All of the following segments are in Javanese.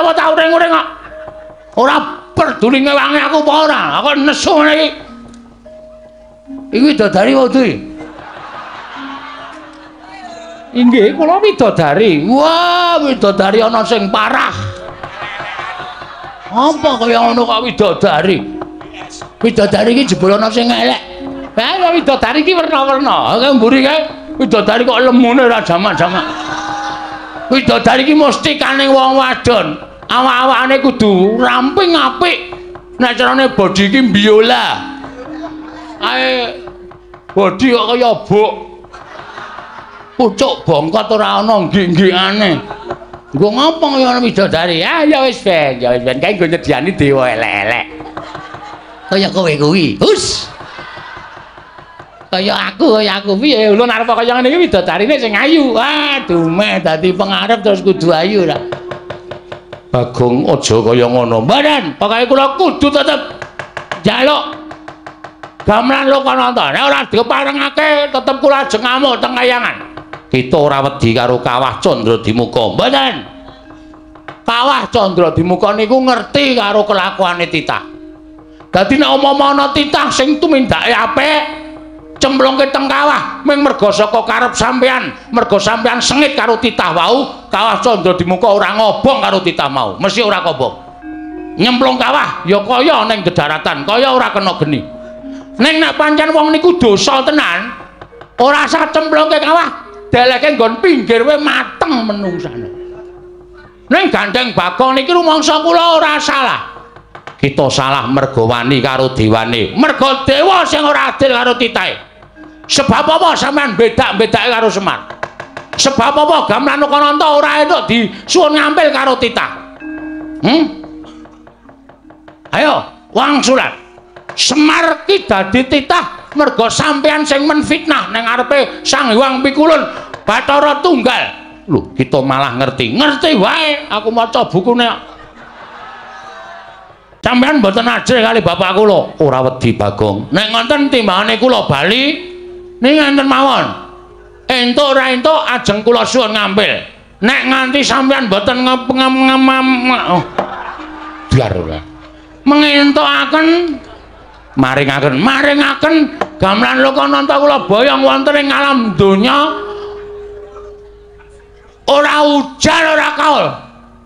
utawa tak uring-uring kok. Ora peduli ngewangi aku apa ora. Aku nesu ngene iki. Iki widodari wae iki. Inggih, kula widodari. Wah, widodari ana sing parah. Apa kaya ngono kok widodari? Widodari iki jebul ana sing elek. Lah widodari iki werna-werna. Kae mburi kae widodari kok lemune ora jamak-jamak. Widodari iki mustikane wong wadon. Awak-awakane kudu ramping apik. Nek carane body iki biola. Ae body kok kaya buk. Pucuk bongkot ora ana nggik-nggikane. Nggo ngopo kaya ana widodari? Ah ya wis ben, ya wis ben kae nggo nyediani dewa elek-elek. Kaya kowe kuwi. Hus. Kaya aku piye ulun arep kaya ngene iki widodarine sing ayu. Ah dumeh dadi pengarep terus kudu ayu ra. Bagong aja kaya ngono. Mboten, pokoke kula kudu tetep njaluk gamelan Lokananta. Nek ora diparengake tetep kula ajeng ngamuk teng kayangan. Kita ora wedi karo Kawah Candradimuka. Mboten. Kawah Candradimuka niku ngerti karo kelakuane titah. Dadi nek umpama ana titah sing tumindake apik, cemplungke teng kawah ming merga saka karep sampean, merga sampean sengit karo titah wau, Kawah Candradimuka ora ngobong karo titah mau, mesti ora kobong. Nyemplung kawah ya kaya ning dedaratan, kaya ora kena geni. Ning nek pancen wong niku dosa tenan, ora usah cemplungke kawah, deleke nggon pinggir wae mateng menungsane. Ning gandeng Bagong niki rumangsa kula ora salah. Kita salah merga wani karo dewane. Merga dewa sing ora adil karo titahe. Sebab apa sampean bedak-bedake karo Semar? Sebab apa gamelan Lokananta ora entuk disuwun ngampil karo titah? Ayo, wangsulan. Semar ki dadi titah merga sampean sing menfitnah ning ngarepe Sang Hyang Pikulun Bathara Tunggal. Lho, kita malah ngerti. Ngerti wae, aku maca bukune. Sampean mboten ajrih kali bapak kula. Ora wedi Bagong. Nek ngoten timbangane kula bali ning ngenten mawon. Entuk ora entuk ajeng kula suwun ngampil. Nek nganti sampean mboten oh. Biar ora. Mengentukaken maringaken maringaken gamelan Lokananta kula boyong wonten ing alam donya ora ujar ora kaul.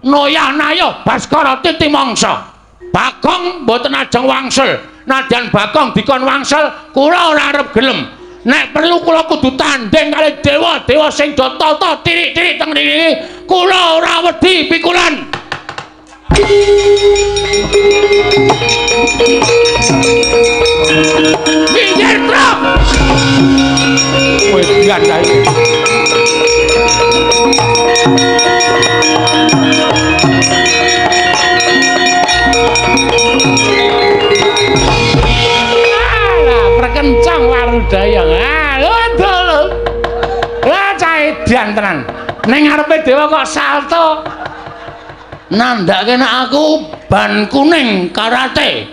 Noyah nayoh Baskara titi mangsa. Bagong mboten ajeng wangsul. Nadyan Bagong dikon wangsul, kula ora arep gelem. Nek perlu kula kudu tanding kali dewa-dewa sing do tata tirik-tirik teng mriki. Kula ora wedi pikulan. Minggir, Truk. Wis biasa iki. Alah, perkencang warudaya. Ah, lho lho. Lah cah edan tenan. Ning ngarepe dewa kok salto. Nandhake nek aku ban kuning karate.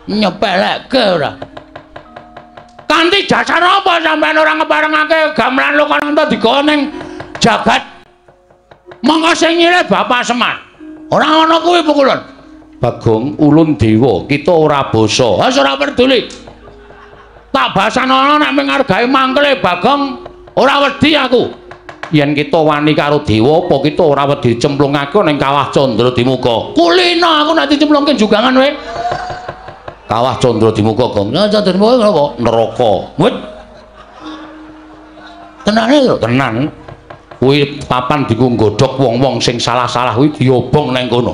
Nyepelekke ora. Kanthi dasar apa sampean ora ngeparengake gamelan Lokananta digawa ning jagat? Monggo sing nyilih Bapak Semar. Ora ana kuwi pukulan. Bagong ulun dewa, kita ora basa. Wis ora peduli. Tak basanono nek menghargai mangkele Bagong ora wedi aku. Yen kita wani karo dewa apa kita ora wedi cemplungake ning Kawah Candradimuka. Kulino aku nek dicemplungke jugangan kowe. Kawah Candradimuka, Gong. Candradimuka napa? Neraka. Wit. Tenane lho, tenan. Kuwi papan diku nggodhog wong-wong sing salah-salah kuwi diobong nang kono.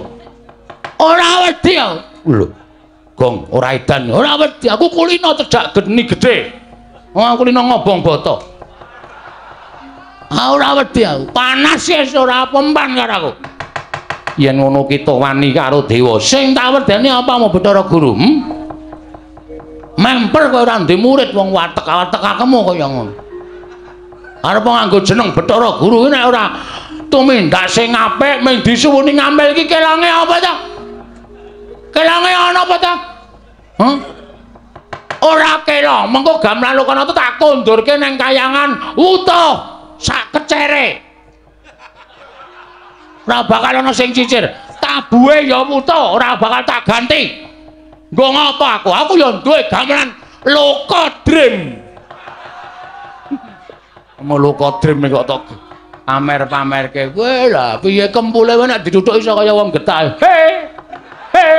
Ora wedi aku. Lho. Gong, ora edan. Ora wedi, aku kulino cedhak geni gedhe. Wong aku kulino ngobong boto. Ah ora wedi aku. Panas wis ora pempan karo aku. Yen ngono kita wani karo dewa. Sing tak wedeni apa mau Bathara Guru? Memper kowe ora ndek murid wong watek-watekakemu kaya ngono. Arep nganggo jeneng Bathara Guru nek ora tumindak sing apik ming disuwuni ngampil iki kelange apa ta? Kelange ana apa ta? Hah? Ora kelong, mengko gamelan Lokananta tak kondurke nang kayangan utuh sak kecere. Ora bakal ana sing cicir. Tabuhe ya wuta, ora bakal tak ganti. Nggo ngapa aku? Aku ya duwe gamelan Loka Dream. Loka Dream kok tok pamer-pamerke. Kowe lah piye kempule kowe nek dituthuk iso kaya wong getah. He. He.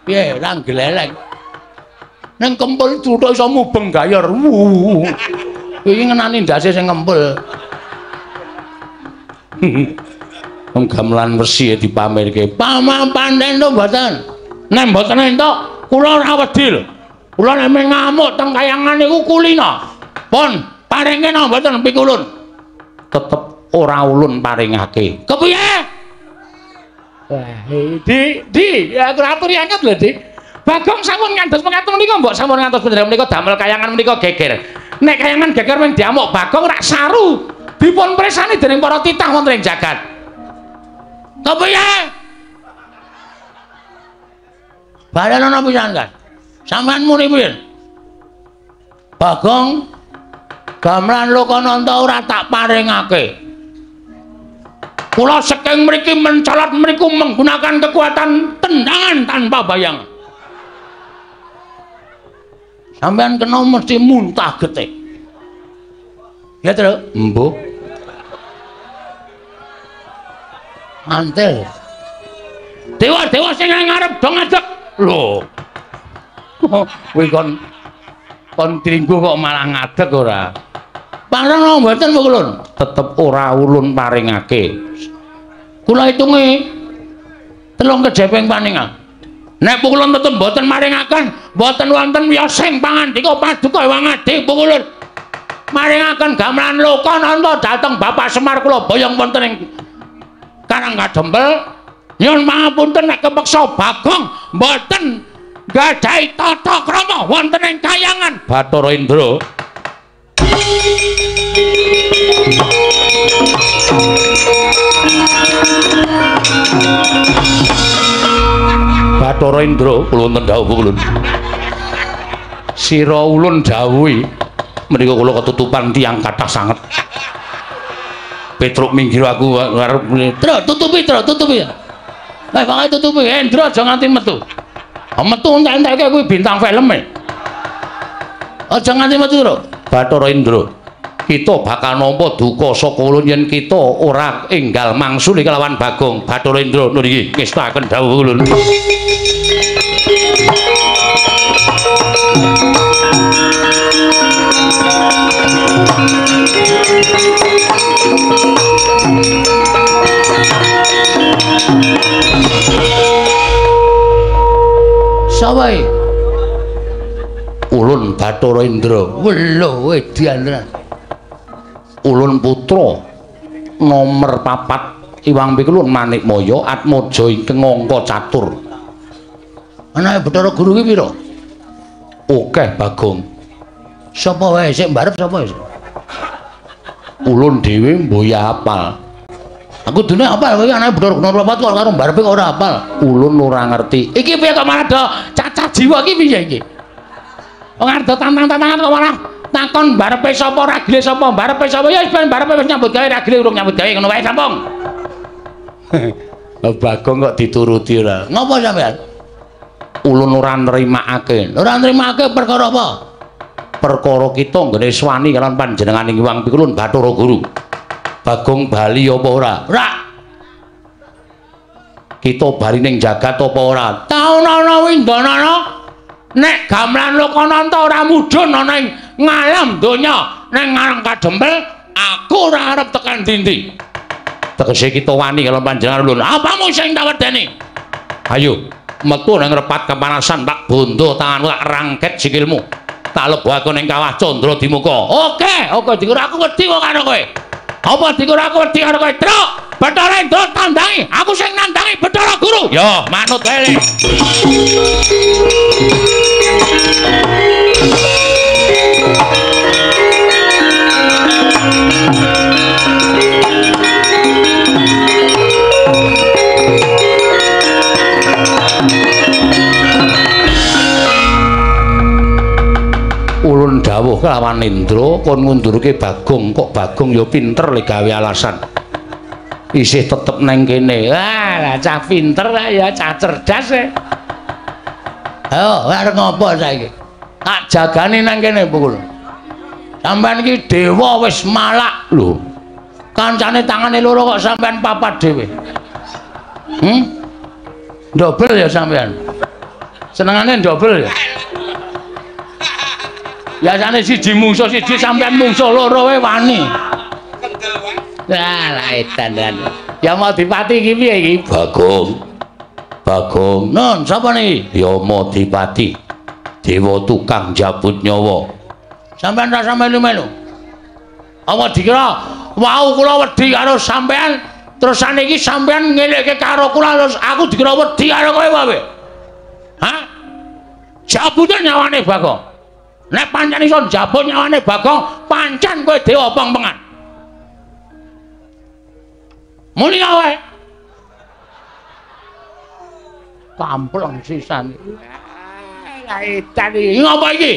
Piye ora gleleng. Neng kempul tuthuk iso mubeng gayor. Iki ngenani ndase sing kempul. Wong gamelan wesi dipamerke. Pamapan entuk mboten? Nek mboten entuk, kula ora wedi lho. Kula nek ngamuk teng kayangan niku kulina. Pun paringke napa mboten pikulun? Tetep ora ulun paringake. Kepiye? Wah, di ya aku aturi angkat lho, Di. Bagong sampun ngantos mekaten menika mbok sampun ngantos panjenengan menika damel kayangan menika geger. Nek kayangan geger mung diamuk Bagong rak saru. Dipun presani dening para titah wonten ing jagat. Kepiye? Balen ana pisan kan? Sampeyan muni piye? Bagong gamelan Lokananta ora tak paringake. Kula saking mriki mencolot mriku menggunakan kekuatan tendangan tanpa bayang. Sampeyan kena mesti muntah getih. Ya, Tru? Embuh. Mantel. Dewa-dewa sing ngarep do ngadeg. Lho. Kuwi kon tringgo kok malah ngadeg ora? Pareng mboten ulun? Tetep ora ulun paringake. Kula hitungi telung kejeping paningal. Nek pukulun tetep mboten maringaken, mboten wonten wiyosing pangandika paduka Hyang Adi pukulun. Maringaken gamelan Lokananta dhateng Bapak Semar kula boyong wonten ing Karang Kadempel. Nyuwun pangapunten nek kepeksa Bagong mboten gadhahi tata krama wonten ing kayangan Bathara Indra. Bathara Indra kula wonten dawuh kula. Sira ulun dawuhi menika kula ketutupan tiyang kathah sanget. Petruk minggir aku arep Tru tutupi, Tru tutupi. Eh pokoke tutupi, Indra aja nganti metu. Metu entek-enteke kuwi bintang filme. Aja nganti metu, Tru. Bathara Indra, kita bakal nampa duka saka ulun yen kita ora enggal mangsuli kelawan Bagong. Bathara Indra niki ngestakaken dawuh ulun. Sapa iki? Ulun Bathara Indra. Lho, edian tenan. Ulun putra nomer 4 Iwang Pikulun Manikmaya Atmaja ingkang angka catur. Anake Bathara Guru ki pira? Akeh Bagong. Sapa wae sik mbarep sapa wis? Ulun dhewe mboya apal. Aku dene apal kowe anake Bathara Guru 4 kok karo mbarepe kok ora apal. Ulun ora ngerti. Iki piye kok malah do cacat jiwa iki piye iki? Wong arep tantang-tantangan kok malah takon barepe sapa ragile sapa barepe sapa ya wis ben barepe wis nyambut gawe ragile urung nyambut gawe ngono wae sampung. Bagong kok dituruti ora. Ngopo sampean? Ulun ora nrimakake. Ora nrimakake perkara apa? Perkara kita nggone swani kalawan panjenengane Hyang Pikulun Bathara Guru. Bagong bali apa ora? Ora. Kita bali ning jagat apa ora? Taunana windanana nek gamelan Lokananta ora mudhun ana ing ngalam donya ning Karang Kadempel aku ora arep tekan dindi. Tegese kita wani kalawan panjenengan ulun. Apamu sing tak wedeni? Ayo metu nang repat kepanasan tak bondo tanganmu tak rangket sikilmu. Tak lebokake ning kawah Candra Dimuka. Oke, oke dikira aku wedi kok karo kowe. Apa dikira aku wedi karo kowe? Truk, Bathara Indra tandangi, aku sing nandangi Bathara Guru. Yo, manut wae. Ulun dawuh kelawan Indra kon ngundurke Bagong, kok Bagong ya pinter le gawe alasan. Isih tetep neng kene. Wah, lah cah pinter ya, cah cerdas e. Ayo, arep ngopo saiki? Tak jagani nang kene pukul. Sampeyan iki dewa wis malak lho. Kancane tangane loro kok sampeyan papat dhewe. Dobel ya sampeyan. Senengane dobel ya. Biasane siji mungsuh siji sampeyan mungsuh loro wae wani. Lah, lah edan. Ya mau dipati iki piye iki? Bagong. Bagong. Nun, sapa niki? Ya Madipati. Dewa tukang jabut nyawa. Sampeyan ra melu-melu. Apa dikira wau kula wedi karo sampeyan, terus saniki sampeyan ngelekke karo kula terus aku dikira wedi karo kowe wae. Hah? Jabute nyawane Bagong. Nek pancen iso njabut nyawane Bagong, pancen kowe dewa pengpengan. Muni wae. Kampleng sisan. Lah edan iki ngopo iki?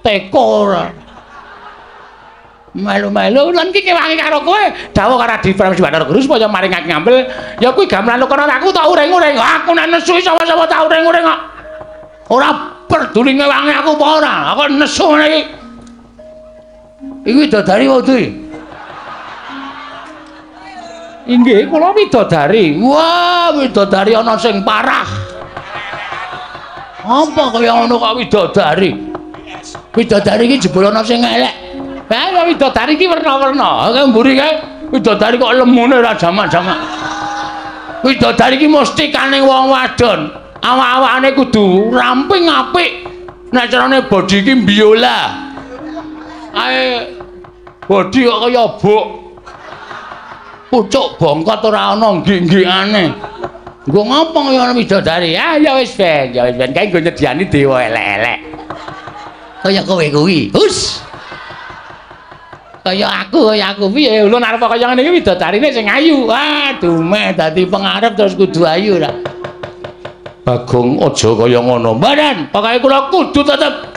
Teko ora. Melu-melu lan iki kewangi karo kowe, dawuh karo Adi Pramesti Bathara Guru supaya maringake ngampil. Ya kuwi gamelan kono aku tak uring-uring. Aku nek nesu sapa-sapa tak uring-uring kok. Ora peduli ngewangi aku apa ora. Aku nesu ngene iki. Iki widodari wae iki. Inggih, kula widodari. Wah, widodari ana sing parah. Apa kaya ngono kok widodari? Widodari iki jebul ana sing elek. Lah widodari iki werna-werna. Kae mburi kae widodari kok lemune ora jamak-jamak. Widodari iki mesti kaning wong wadon. Awak-awakane kudu ramping apik. Nek carane body iki biola. Ae body kok kaya buk. Pucuk bongkot ora ana nggik-nggikane. Nggo ngopo kaya ana widodari? Ah ya wis ben, ya wis ben kae nggo nyediani dewa elek-elek. Kaya kowe kuwi. Hus. Kaya aku piye ulun arep kaya ngene iki widodarine sing ayu. Ah dumeh dadi pengarep terus kudu ayu ra. Bagong aja kaya ngono. Mboten, pokoke kula kudu tetep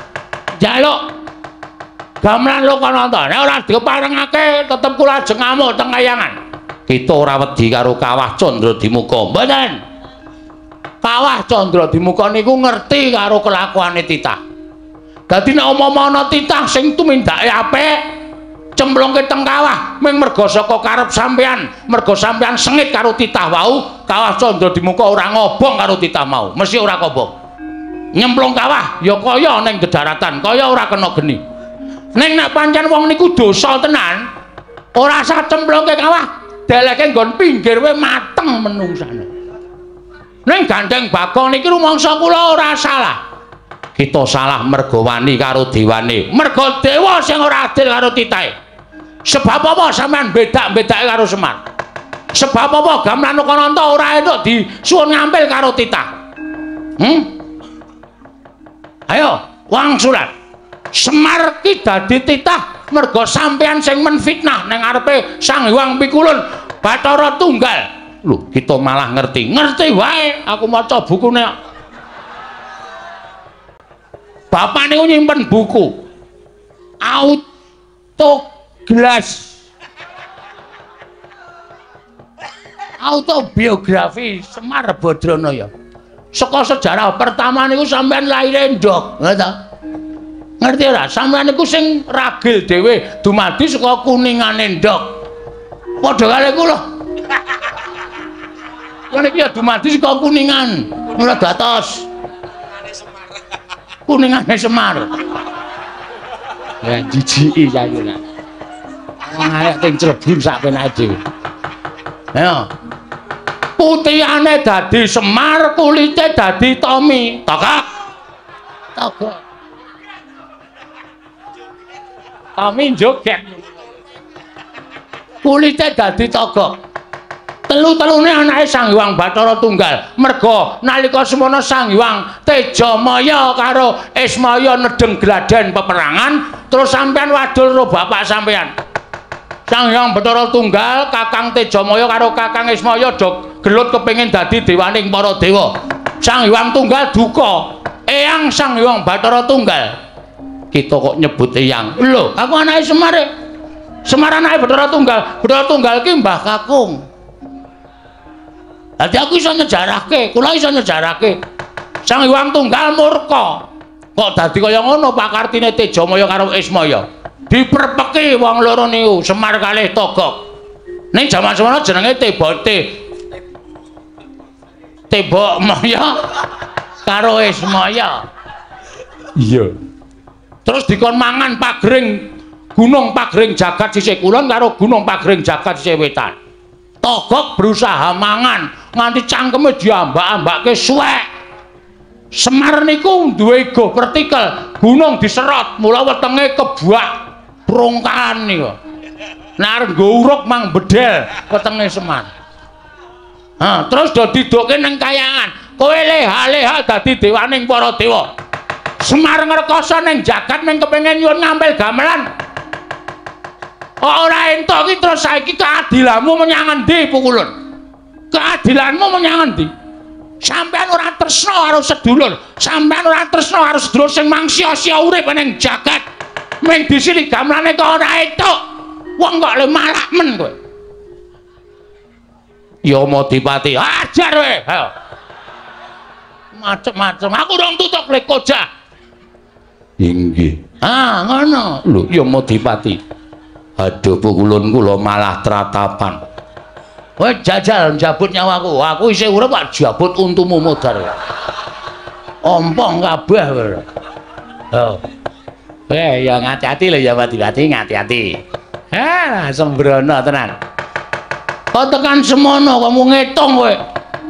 njaluk gamelan Lokananta. Nek ora diparengake tetep kula ajeng ngamuk teng kayangan. Kita ora wedi karo Kawah Candradimuka. Mboten. Kawah Candradimuka niku ngerti karo kelakuane titah. Dadi nek umpama ana titah sing tumindake apik, cemplungke teng kawah ming merga saka karep sampean, merga sampean sengit karo titah wau, Kawah Candradimuka ora ngobong karo titah mau, mesti ora kobong. Nyemplung kawah ya kaya ning dedaratan, kaya ora kena geni. Ning nek pancen wong niku dosa tenan, ora sah cemplungke kawah, deleke nggon pinggir wae mateng menungsane. Ning gandeng Bagong niki rumangsa kula ora salah. Kita salah merga wani karo dewane. Merga dewa sing ora adil karo titahe. Sebab apa sampean bedak-bedake karo Semar? Sebab apa gamelan Lokananta ora entuk disuwun ngampil karo titah? Ayo, wangsulan. Semar ki dadi titah merga sampean sing menfitnah ning ngarepe Sang Hyang Pikulun Bathara Tunggal. Lho, kita malah ngerti. Ngerti wae, aku maca bukune. Bapak niku nyimpen buku Autoglas Autobiografi Semar Badranaya. Saka sejarah pertama niku sampean lahire ndok, ngerti ta? Ngerti ora? Sampean niku sing ragil dhewe dumadi saka kuningane ndok. Padha karo kula. Kula niki ya dumadi saka kuningan, ora datos. Kuningane Semar. Ya jijiki saiki nak. Wong arek teng Cirebon sak penake dhewe. Ayo. Putihane dadi Semar, kulite dadi Tommy. Togok. Togok. Tommy joget. Kulite dadi togok. Telu-telune anake Sang Hyang Bathara Tunggal. Merga nalika semono Sang Hyang Tejamaya karo Ismaya nedeng gladen peperangan, terus sampean wadul ro bapak sampean. Sang Hyang Bathara Tunggal, Kakang Tejamaya karo Kakang Ismaya do gelut kepengin dadi dewaning para dewa. Sang Hyang Tunggal duka, eyang Sang Hyang Bathara Tunggal. Kita kok nyebut eyang. Lho, aku anake Semar. Semar anake Bathara Tunggal. Bathara Tunggal ki Mbah Kakung. Dadi aku iso nyejarahke, kula iso nyejarahke. Sang Hyang Tunggal murka. Kok dadi kaya ngono pakartine Tejamaya karo Ismaya. Diperpeki wong loro niku, Semar kalih Togok. Ning jaman semono jenenge Tebok Maya karo Ismaya. Iya. Terus dikon mangan pagring Gunung Pagring Jagat sisih kulon karo Gunung Pagring Jagat sisih wetan. Togok berusaha mangan nganti cangkeme diambak-ambake suwek. Semar niku duwe igo vertikal, gunung diserot, mula wetenge kebuak brongkahan niku. Nek arep nggo uruk mang bedel wetenge Semar. Ha, terus do didokke ning kayangan. Kowe leha-leha dadi dewaning para dewa. Semar ngrekoso ning jagat ning kepengin nyuwun ngampil gamelan. Kok ora entuk iki terus saiki keadilanmu menyang endi Pukulun? Keadilanmu menyang endi? Sampeyan ora tresna karo sedulur, sampeyan ora tresna karo sedulur sing mangsia-sia urip ning jagat. Ming disili gamelane kok ora entuk. Wong kok le malak men kowe. Yamadipati, ajar kowe. Ayo. Macem-macem aku rong tutuk le koja. Inggih. Ah, ngono. Lho, Yamadipati. Aduh Pukulun kula malah tratapan. Kowe jajal njabut nyawaku. Aku isih urip kok jabut untumu modar. Ompong kabeh kowe. Oh. Ya ngati-ati lho Yamadipati, ngati-ati. Ha, sembrono tenan. Kok tekan semono kamu ngitung kowe.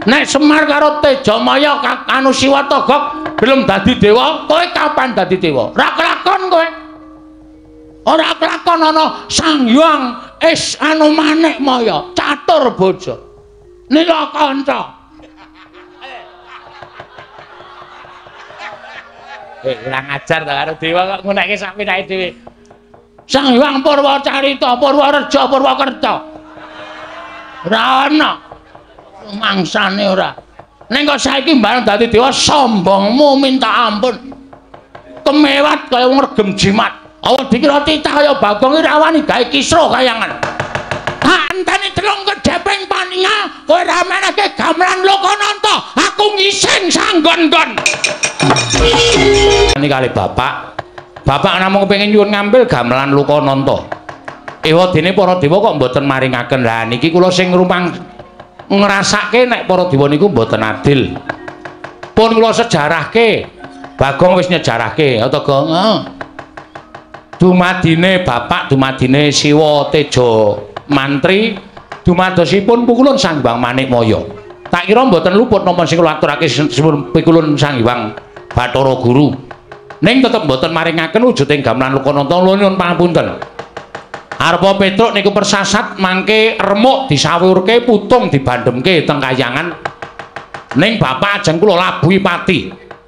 Nek Semar karo Tejamaya anu Siwa Togok belum dadi dewa, kowe kapan dadi dewa? Ora kelakon kowe. Ora kelakon ana Sang Hyang Is anu Manik Maya, catur bojo. Nila kanca. Kurang ajar ta karo dewa kok ngunekke sak penake dhewe. Sang Hyang Purwacarita, Purwareja, Purwakerta. Ora ana mangsane ora. Ning kok saiki mbareng dadi dewa sombongmu minta ampun. Kemewat kaya wong regem jimat. Awa dikira titah kaya Bagong iki ra wani gawe kisruh kayangan. Tak enteni telung kejeping paninga, kowe ra menehke gamelan Lokananta, aku ngising sanggon-nggon. Ini kali bapak. Bapak namung kepengin nyuwun ngambil gamelan Lokananta. Ewa dene para dewa kok mboten maringaken. Lah niki kula sing rumang ngrasake nek para dewa niku mboten adil. Pun kula sejarahke. Bagong wis nyejarahke, ya to, Gong? Heeh. Dumadine bapak, dumadine Siwa Teja Mantri, dumadosipun Pukulun Sang Hyang Manikmaya. Tak kira mboten luput napa sing kula aturake Pikulun Sang Hyang Bathara Guru. Ning tetep mboten maringaken wujuding gamelan Lokananta, nyuwun pangapunten. Arpa Petruk niku persasat mangke remuk disawurke putung dibandhemke teng kayangan. Ning bapak ajeng kula labuhi pati.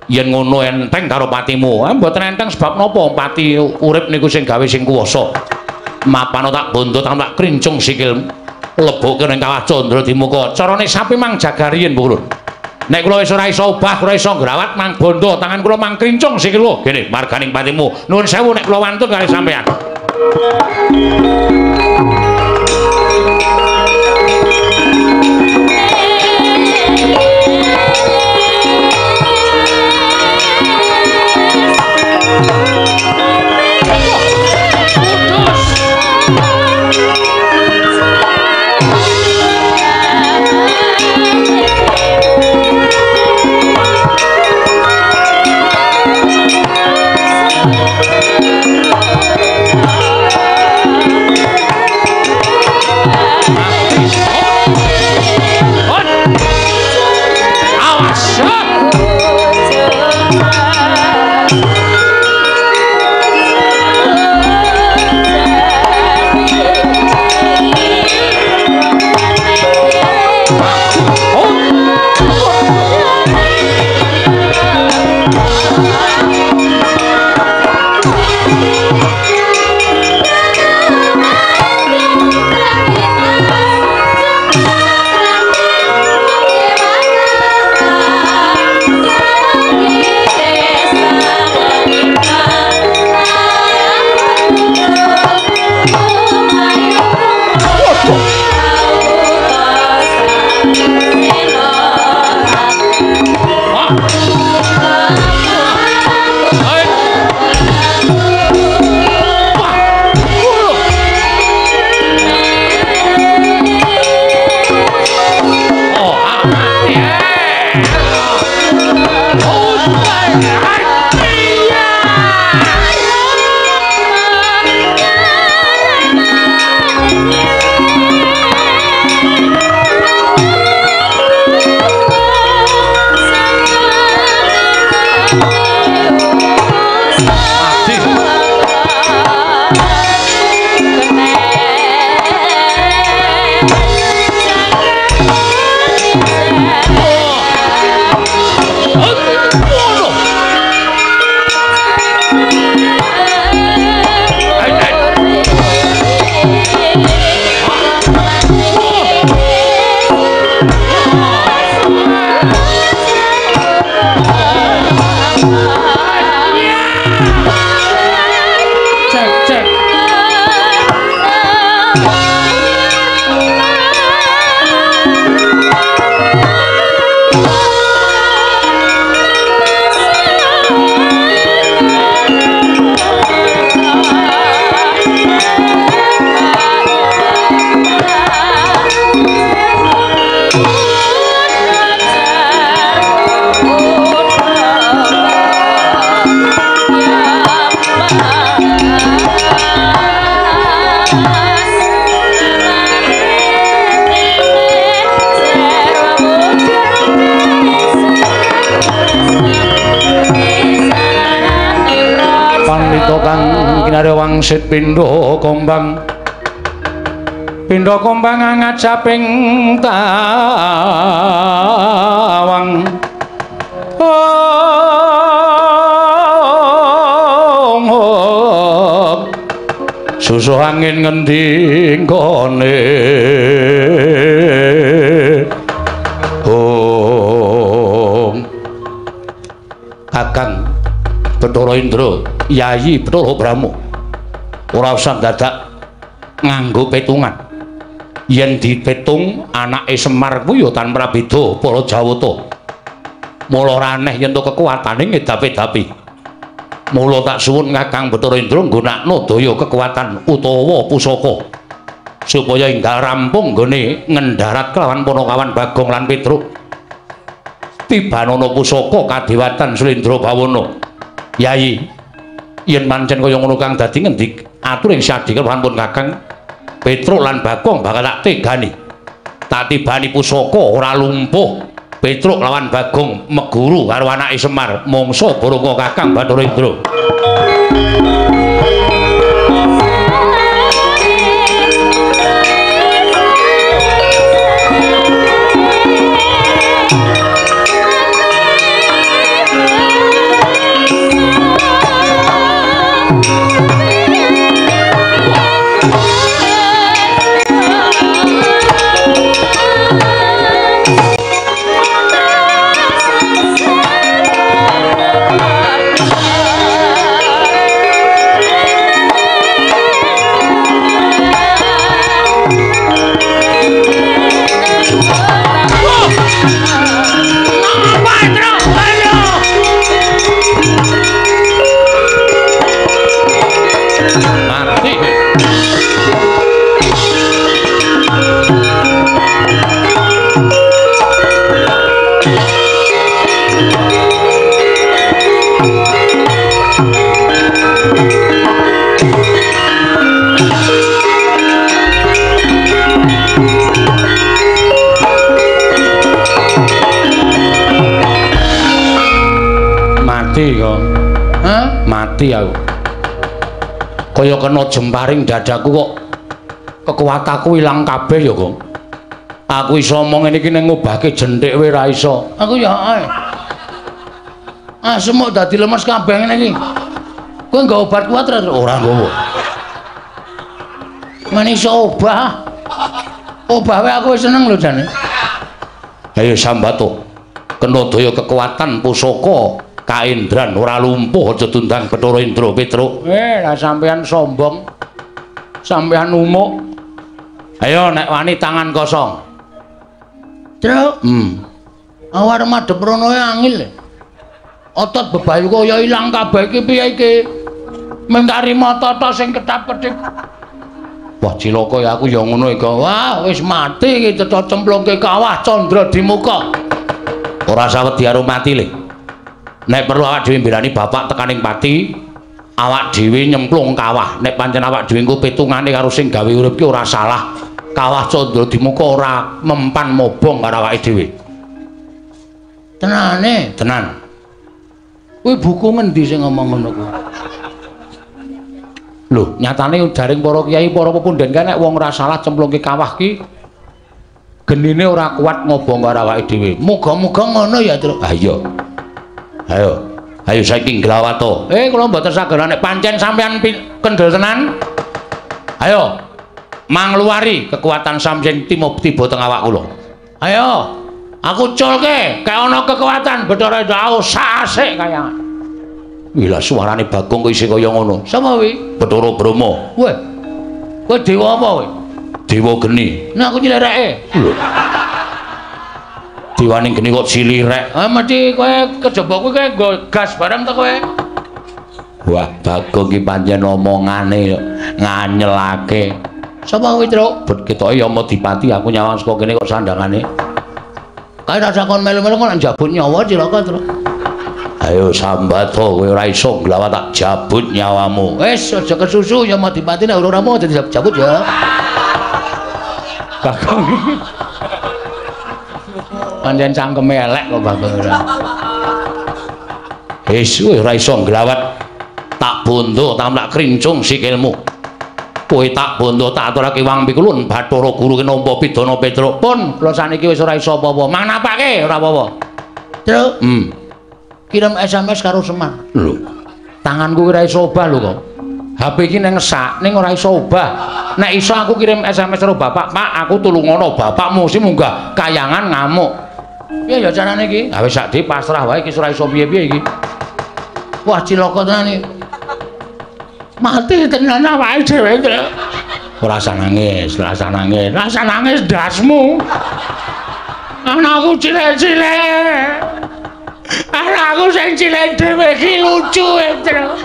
Yen ngono enteng karo patimu. Mboten enteng sebab napa pati urip niku sing gawe sing kuwasa. Mapano tak bondo tak krincung sikil lebokke ning kawah Candra Dimuka. Carane sapi mang jaga riyin Pukulun. Nek kula wis ora iso obah, ora iso ngrawat mang bondo tangan kula mang krincung sikil lho. Gene marganing patimu. Nuwun sewu nek kula wantun kali sampeyan. Oh, Wangsit pindha kombang, pindha kombang ngajaping tawang. Ong susuh angin ngendi nggone. Ong Kakang Bathara Indra, Yayi Bathara Brahma, ora usah dadak nganggo petungan. Yen dipetung anake Semar kuwi ya tanpa beda para Jawata. Mula ora aneh yen to kekuatane ngedapi-dapi. Mula tak suwun Kakang Bathara Indra nggunakno daya kekuatan utawa pusaka supaya enggal rampung nggone ngendharat kelawan Panakawan Bagong lan Petruk. Tibanana pusaka kadewatan Sulendra Bawana. Yayi, yen pancen kaya ngono kang dadi ngendi aturing syadhi pun Kakang Petruk lan Bagong bakal tak tegani. Tak tibani pusaka ora lumpuh. Petruk lawan Bagong meguru karo anake Semar mangsa baraka Kakang Bathara Indra. Mati kok. Hah? Mati aku. Kaya kena jemparing dadaku kok kekuatanku ilang kabeh ya, Gong. Aku iso omong ngene iki ning ngobahke jenthik wae ra iso. Aku ya ae. Ah, semuk dadi lemes kabeh ngene iki. Kowe nggawa obat kuat ra? Ora nggawa. Men iso obah. Obah wae aku wis seneng lho jane. Ayo sambato. Kena daya kekuatan pusaka kaendran ora lumpuh aja tundang Bathara Indra Petruk. Lah sampean sombong. Sampean umuk. Ayo nek wani tangan kosong. Truk. Awar madhep rono angil. Otot bebayu kaya ilang kabeh iki piye iki? Mengkari mata sing ketap-ketip. Wah cilaka ya aku ya ngono iki. Wah wis mati iki cetha cemplungke kawah Candra Dimuka. Ora usah wedi karo mati le. Nek perlu awak dhewe mbelani bapak tekaning pati, awak dhewe nyemplung kawah. Nek pancen awak dhewe engko pitungane karo sing gawe urip ki ora salah. Kawah Candra Dimuka ora mempan mobong karo awake dhewe. Tenane? Tenan. Kuwi buku ngendi sing ngomong ngono kuwi? Lho, nyatane jaring para kiai, para pepunden kae nek wong ora salah cemplungke kawah ki genine ora kuat ngobong karo awake dhewe. Muga-muga ngono ya, Truk. Ha iya. Ayo. Ayo saiki nglawato. Kula mboten saged nek pancen sampean kendel tenan. Ayo. Mangluwari kekuatan sampeyan tiba teng awak kula. Ayo. Aku culke, kaya ana kekuatan Bathara Indra sak asik kaya. Wih lah suarane Bagong kok isih kaya ngono. Sapa kuwi? Bathara Brahma. Weh. Kowe dewa apa kowe? Dewa geni. Nah aku nyilireke. Lho. Dewane geni kok cilirek. Ah mesti kowe kejaba kuwi kowe nggo gas bareng to kowe. Wah, Bagong ki pancen omongane nganyelake. Sapa kuwi, Truk? Bet ketoke ya Madipati aku nyawang saka kene kok sandangane. Kae rasa kon melu-melu kok njabut nyawa cilaka, Truk. Ayo sambato kowe ora iso nglawat tak jabut nyawamu. Wis aja kesusu ya Madipati nek ora mau dadi jabut ya. Bagong. Pancen cangkeme elek kok Bagong ora. Wis kowe ora iso nglawat tak bondo tak krincung sikilmu. Kowe tak bondo tak aturake wang pikulun Bathara Guru ki nampa pidana Petruk. Pun kula saniki wis ora iso apa-apa. Mang napake ora apa-apa. Truk. Kirim SMS karo Semar. Lho, tanganku ora iso obah lho kok. HP iki nang ngesak ning ora iso obah. Nek iso aku kirim SMS karo bapak, "Pak, aku tulungono bapakmu sing munggah kayangan ngamuk." Piye ya carane iki? Ha wis sak dhewe pasrah wae iki ora iso piye-piye iki. Wah, cilaka tenan iki. Mati tenan awake dhewe, Truk. Ora usah nangis, ora usah nangis. Ora usah nangis ndasmu. Anakku cilik-cilik. Anakku sing cilik dhewe iki lucu, Truk.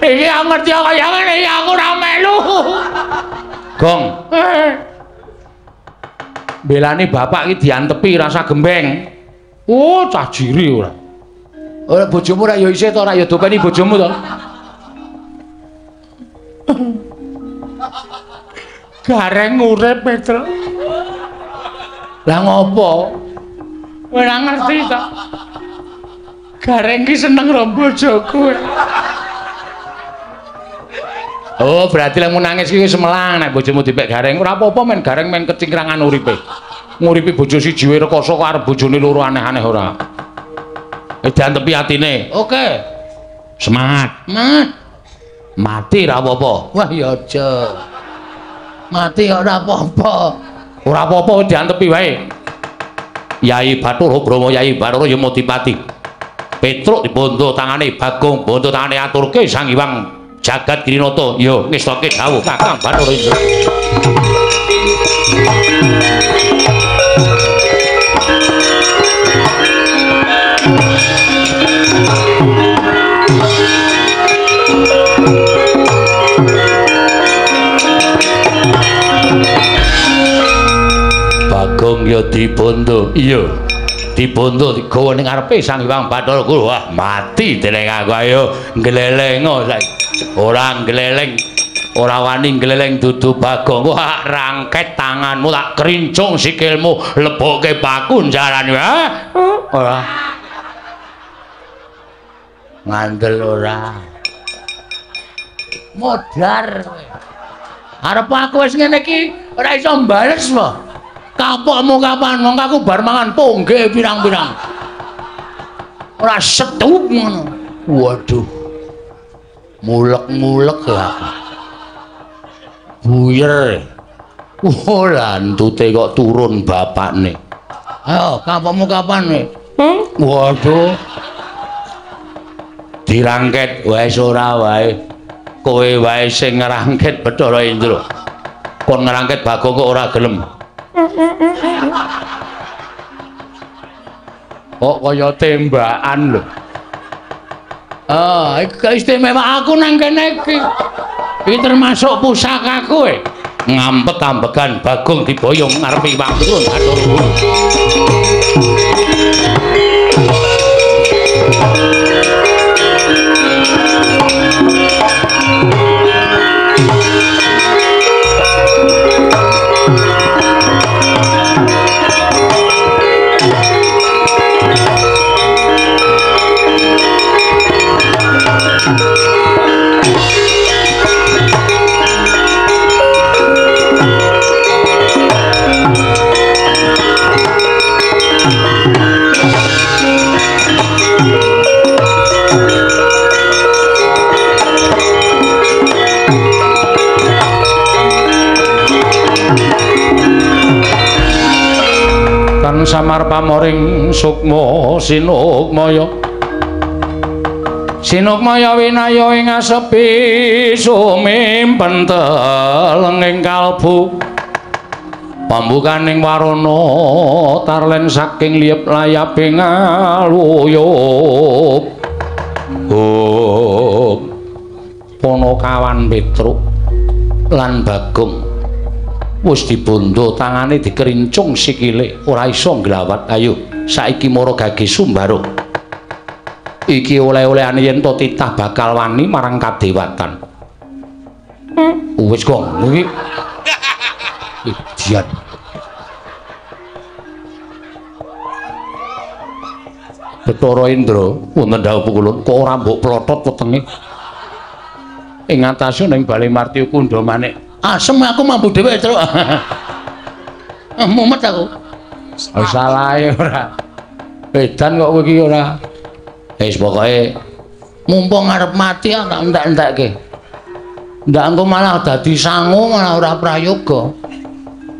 Iki aku ngerti kaya ngene iki aku ora melu. Gong. Belani bapak iki diantepi rasa gembeng. Oh, cah jiri ora. Ora bojomu ora ya isih to ora ya dopeni bojomu to. Gareng urip, Petruk. Lah ngopo? Kowe ora ngerti to. Gareng ki seneng karo bojoku. Oh, berarti lek nangis iki wis melang nek bojomu dipek gareng. Ora apa-apa men gareng men kecingkrangan uripe. Nguripi bojo siji wae rekoso kok arep bojone loro aneh-aneh ora. Wis diantepi atine. Oke. Semangat. Semangat. Mati ora apa-apa. Wah ya aja. Mati kok ora apa-apa. Ora apa-apa diantepi wae. Yai Bathara Brahma, Yai Bathara Yamadipati. Petruk dibondo tangane Bagong, bondo tangane aturke Sang Hyang Jagat Girinata. Yo ngestoke dawuh Kakang Bathara Indra. Bagong ya dibondo. Iya. Dibondo digawa ning ngarepe Sang Hyang Bathara Guru. Wah, mati dening aku. Ayo nglelengo saiki. Ora ngleleng, ora wani ngleleng dudu Bagong. Wah, rangket tanganmu tak krincung sikilmu, lebokke paku jaran. Ora. Ngandel ora. Modar. Arep aku wis ngene iki ora iso mbales wae. Kapokmu kapan? Wong aku bar mangan pongge pirang-pirang. Ora setup ngono. Waduh. Mulek-mulek ya aku. Buyer. Oh, lantute kok turun bapakne. Ayo, kapokmu kapan kowe? Waduh. Dirangket wis ora wae. Kowe wae sing ngrangket Bathara Indra. Kon ngrangket Bagong kok ora gelem. Kok kaya tembakan lho. Ah, iki istimewa aku nang kene iki. Iki termasuk pusakaku e. Ngampet ambegan Bagong diboyong ngarepe Iwak Turun atur. Samar pamoring sukma sinukmaya sinukmaya winaya ing asepi sumimpen telenging kalbu pambukaning warana tarlen saking liyep layape ngaluyup. Oh, Ponokawan Petruk lan Bagong wis dibondo tangane dikerincung sikile ora iso nglawat. Ayo saiki mara gage Sumbaro. Iki oleh-olehane yen to titah bakal wani marang kadewatan. Wis kok iki idiot. Bathara Indra wonten dawuh kula kok ora mbok plotot wetenge. Ing atase ning Bale Martya Kundha Manik. Asem aku mampu dhewe, Truk. Mumet aku. Oh, salahe ora. Edan kok kowe iki ora. Wis pokoke mumpung arep mati tak entek-entekke. Ndak engko malah dadi sangu malah ora prayoga.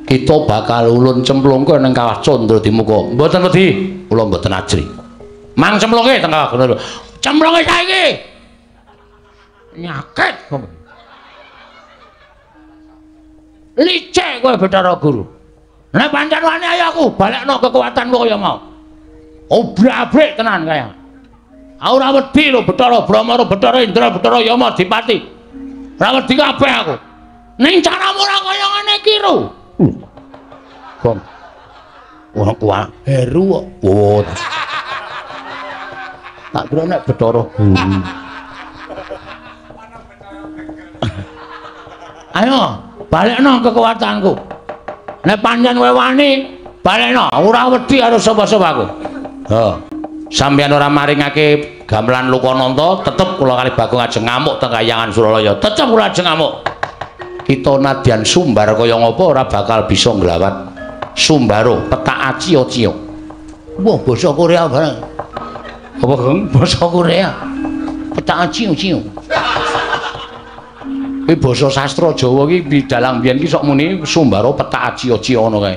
Kita bakal ulun cemplungke ning Kawah Candra Dimuka. Mboten wedi, kula mboten ajri. Mang cemplungke teng Kawah Candra. Cemplunge saiki. Nyaket. Licik kowe Bathara Guru. Nek pancen wani ayo aku balekno kekuatanku kaya mau. Obrak-abrik tenan kaya. Aku ora wedi lho Bathara Brahma, Bathara Indra, Bathara Yama Dipati. Ora wedi kabeh aku. Ning caramu ora kaya ngene iki lho. Gong. Ora kuat heru kok. Oh. Tak kira nek Bathara Guru. Ayo balekno kekuatanku. Nek pancen kowe wani, balekno. Ora wedi karo sapa-sapa aku. Ha. Sampeyan ora maringake gamelan Lokananta, tetep kula kali Bagong ajeng ngamuk teng Kahyangan Suralaya. Tetep kula ajeng ngamuk. Kita nadyan sumbar kaya ngapa ora bakal bisa nglawat. Sumbaro petak acio-cio. Wah, basa Korea bareng. Apa, Gong? Basa Korea. Petak acio-cio. Iki basa sastra Jawa iki dalang biyen iki sok muni Sumbaro petak acio-cio ngono kae.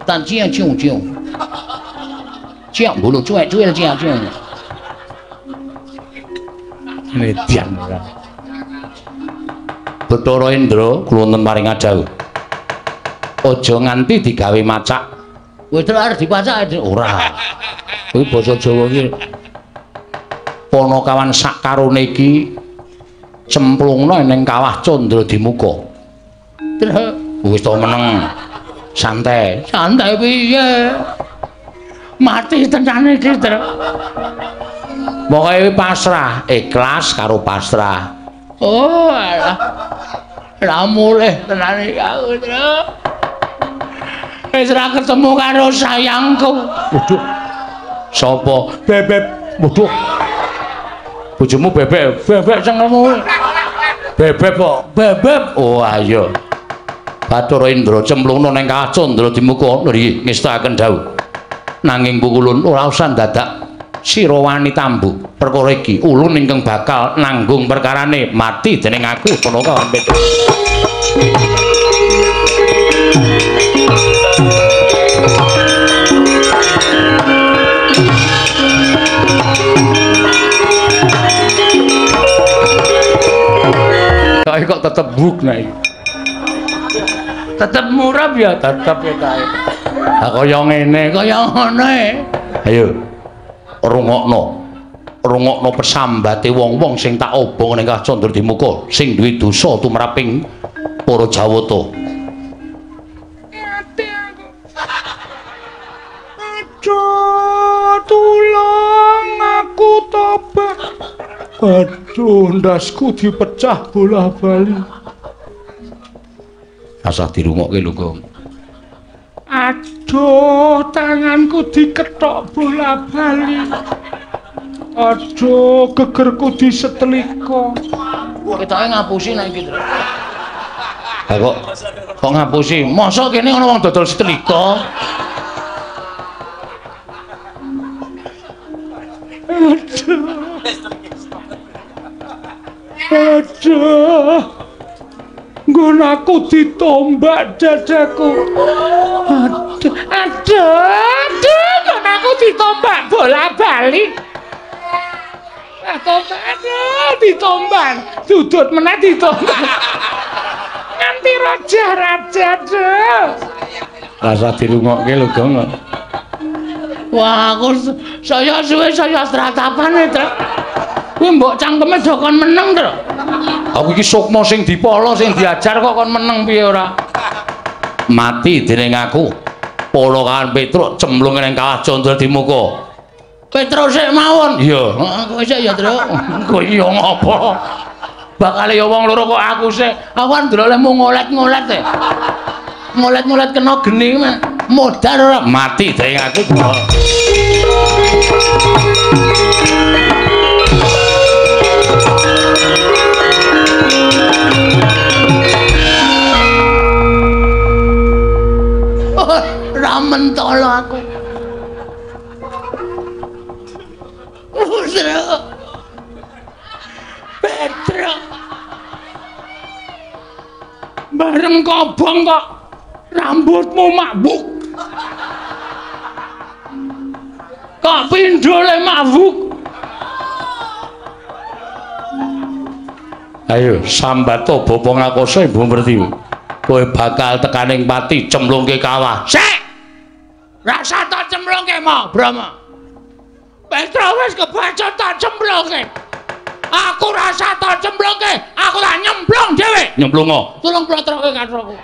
Petak acio-cio. Ciak bulu cuek-cuek ciak-ciak. Median ora. Bathara Indra kula wonten paring dawuh. Aja nganti digawe macak. Kowe terus arep dipacak ora. Kuwi basa Jawa iki. Ponokawan sak karone iki cemplungno ning Kawah Candra Dimuka. Terus wis to meneng. Santai. Santai piye? Mati tenan iki, Truk. Pokoke pasrah, ikhlas karo pasrah. Oh, alah. Lah mulih tenan iki aku, Truk. Wis ra ketemu karo sayangku. Waduh. Sapa? Bebek. Waduh. Bojomu bebek, bebek cengkelmu. Bebek kok, bebek. Oh, ayo. Bathara Indra cemplungno ning Kawah Candra Dimuka nggih ngestakaken dawuh. Nanging pukulun ora usah dadak sira wani tambuk perkara iki. Ulun ingkang bakal nanggung perkarane mati dening aku Punaka Petruk. Kae kok tetep buk nek iki. Tetep murab ya, tetep ya kae. Ha kaya ngene, kaya ngono e. Ayo. Rungokno. Rungokno pesambate wong-wong sing tak obong ning Kawah Candra Dimuka sing duwe dosa tumraping para Jawata. Mati aku. Aduh, tulung aku tobat. Aduh, ndasku dipecah bola-bali. Asah dirungokke lho, Gong. Aduh, tanganku diketok bola-bali. Aduh, gegerku disetelika. Ketoke ngapusi nek iki, Tru. Ha kok ngapusi? Mosok kene ana wong dodol setelika? Aduh. Aduh. Nggon aku ditombak dadaku. Aduh, aduh, aduh, nggon aku ditombak bola-bali. Tombak, aduh, ditombak, dudut meneh ditombak. Nganti raja-raja, aduh. Rasa dirungokke lho, Gong. Wah, aku saya suwe saya stratapan, Tru. Kuwi mbok cangkeme do kon meneng, Tru. Aku iki sukma sing dipala, sing diajar kok kon meneng piye ora? Mati dening aku. Pala kawan Petruk cemplung ning Kawah Candra Dimuka. Petruk sik mawon. Iya, kowe sik ya, Truk. Kowe iya ngopo? Bakale ya wong loro kok aku sik. Aku kan ndelok lehmu ngolet-ngolet e. Ngolet-ngolet kena geni modar ora mati dening aku. Ora mentolo aku. Petruk. Petruk. Bareng kobong kok rambutmu mabuk. Kok pindhole mabuk. Ayo sambato bapa ngakoso Ibu Pertiwi. Kowe bakal tekaning pati cemplungke kawah. Sik. Rasa tak cemplungke mo, Brahma. Petruk wis kebacut tak cemplungke. Aku rasa tak cemplungke, aku tak nyemplung dhewe. Nyemplungo. Tulung plotroke katroku.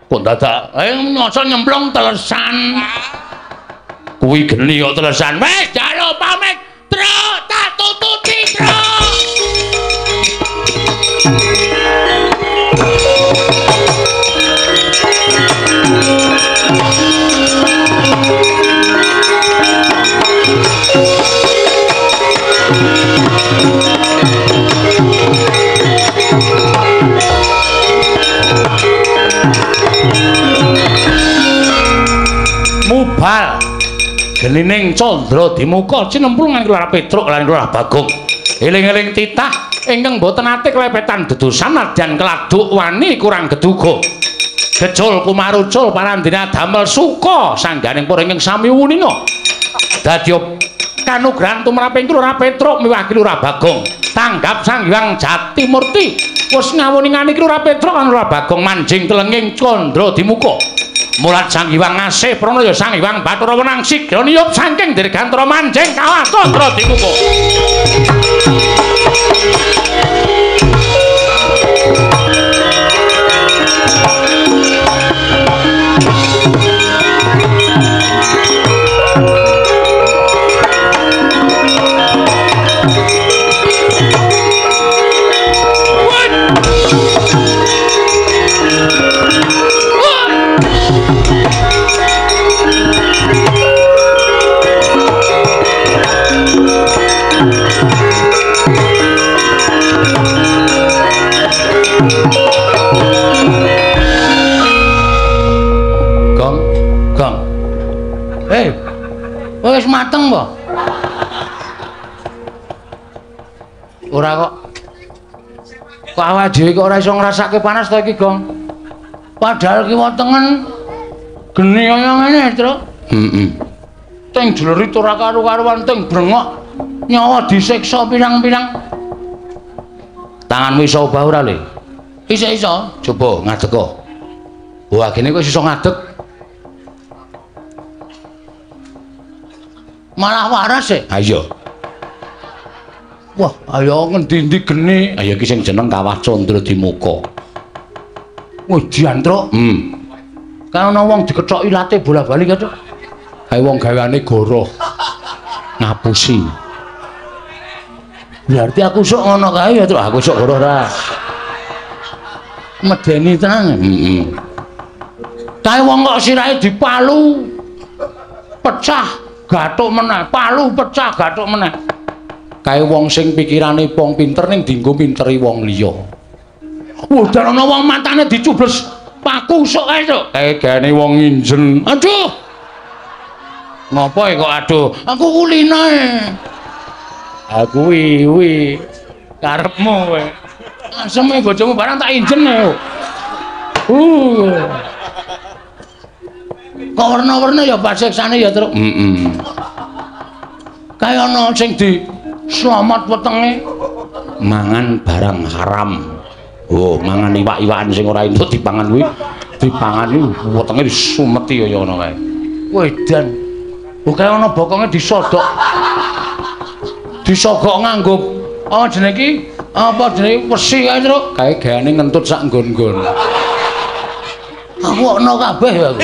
Kok dadak mosok nyemplung telesan. Kuwi geni kok telesan. Wis jaluk pamit, Truk, tak tututi, Truk. Mubal genining Candra Dimuka cinemplungan Lurah Petruk lan Lurah Bagong. Eling-eling titah ingkang boten ate klepetan dedosan nadyan keladuk wani kurang geduga. Gejul kumarucul parandene damel suka sangganing para ingkang sami wuninga. Dadi kanugrahan tumraping Lurah Petruk miwah Lurah Bagong. Tanggap Sang Hyang Jatimurti wis ngawuningani Lurah Petruk lan Lurah Bagong manjing telenging Candra Dimuka. Mulat Sang Hyang Ngasih Pranaya Sang Hyang Bathara Wenang sigra niyup saking dirgantara manjing kawah Candra Dimuka. Gong, gong. Hei, wis mateng po? Ora kok. Kok awake dhewe kok ora iso ngrasake panas to iki, Gong? Padahal kiwa tengen geni kaya ngene, Truk. Heeh. Teng jlerit ora karu-karuan, teng brengok nyawa disiksa pirang-pirang. Tanganmu iso obah ora, Le? Iso-iso. Coba ngadeg kok. Wah, gene kok iso ngadeg. Malah waras e. Ha iya. Wah, ayo ngendi-endi geni. Ayo iki sing jeneng Kawah Candra Dimuka. Wah, diantruk. Kan ana wong dikethok ilate bola-bali kae, Cuk. Kae wong gaweane goroh. Ngapusi. Berarti aku sok ngono kae ya, Cuk. Aku sok goroh ra. Medeni tenan. Heeh. Kae wong kok sirahe dipalu pecah, gathuk meneh, palu pecah, gathuk meneh. Kae wong sing pikirane wong pinter ning dienggo minteri wong liya. Udah ana wong matane dicubles paku sok kae, Cuk. Kae gaene wong nginjen. Aduh. Ngopo kok aduh? Aku kuline. Aku kuwi karepmu kowe. Aseme bojomu barang tak injen e. Kok werna-werna ya pasiksane ya, Truk. Heeh. Kae ana sing di slamet wetenge mangan barang haram. Oh, mangan iwak-iwakan sing ora entuk dipangan kuwi, dipangan iki wetenge disumeti kaya ngono kae. Wedan. Oh, kae ana bokonge disodok. Disogok nganggo apa jenenge iki? Apa jenenge wesi kae, Truk? Kae gaene ngentut sak nggon-nggon. Aku ana kabeh ya aku.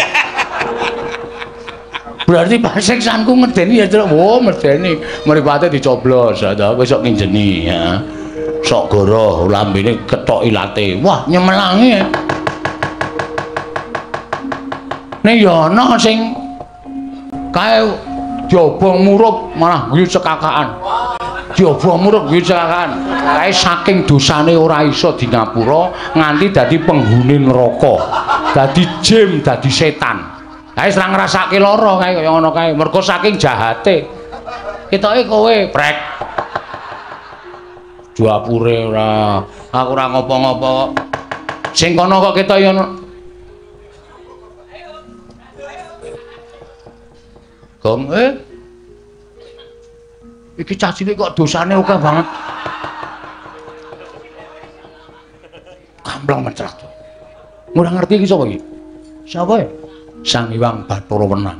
Berarti pasiksanku ngedeni ya, Truk. Oh, medeni. Mripate dicoblos, ta kowe sok nginjeni ya. Sok goroh lambene kethok ilate. Wah, nyemelangi. Ning ya ana sing kae diobong murup malah guyu cekakaan. Diobong murup guyu cekakaan. Kae saking dosane ora iso di ngapura nganti dadi penghuni neraka. Dadi jin, dadi setan. Kae wis ora ngrasake lara kae kaya ngono kae, mergo saking jahate. Ketoke kowe prek. Duapure ora, aku ora ngopo-ngopo. Sing kono kok ketok ya Gong, iki cah cilik kok dosane akeh banget. Kamplong mencrat. Ora ngerti iki sapa iki? Sapa ya? Sang Hyang Bathara Wenang.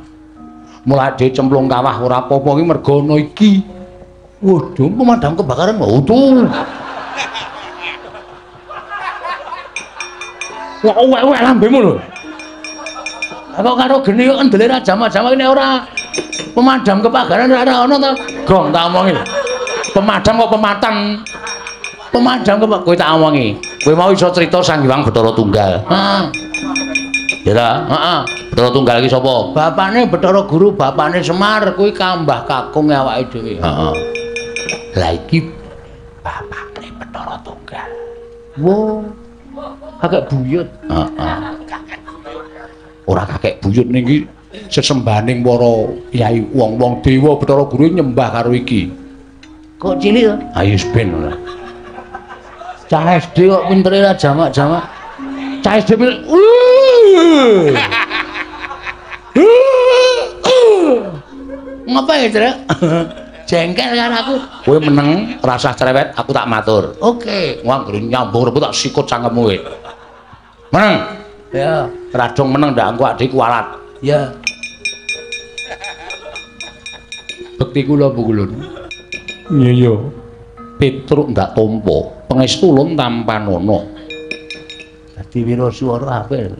Mulane dhewe cemplung kawah ora apa-apa iki mergo ana iki. Waduh, pemadam kebakaran waduh. Wah, uwek-uwek lambemu lho. Kok karo geni kok endele ra jamak-jamak ini ora pemadam kebakaran ora ana to. Gong tak omongi. Pemadam kok pematang. Pemadam kok kowe tak omongi. Kowe mau iso crita Sang Hyang Bathara Tunggal. Heeh. Ya ta? Heeh. Bathara Tunggal iki sapa? Bapane Bathara Guru, bapane Semar kuwi kambah kakung awake dhewe. Heeh. Lah iki bapane Bathara Tunggal. Wo. Kakek buyut. Heeh. Ora kakek buyut niki sesembahaning para yai wong-wong dewa Bathara Guru nyembah karo iki. Kok cilik to? Ayo ben ora. Cah SD kok pintere ra jamak-jamak. Cah SD pinter. Ngapa ya, Truk? Jengkel karo aku. Kowe meneng, rasah cerewet, aku tak matur. Oke. Wong anggere nyambung rebut tak sikut cangkemmu kowe. Meneng. Ya, radong meneng ndak engko adik kualat. Ya. Bekti kula Bu Kulun. Iya iya. Petruk ndak tampa, pangestu ulun tampanana. Dadi wiraswara apik.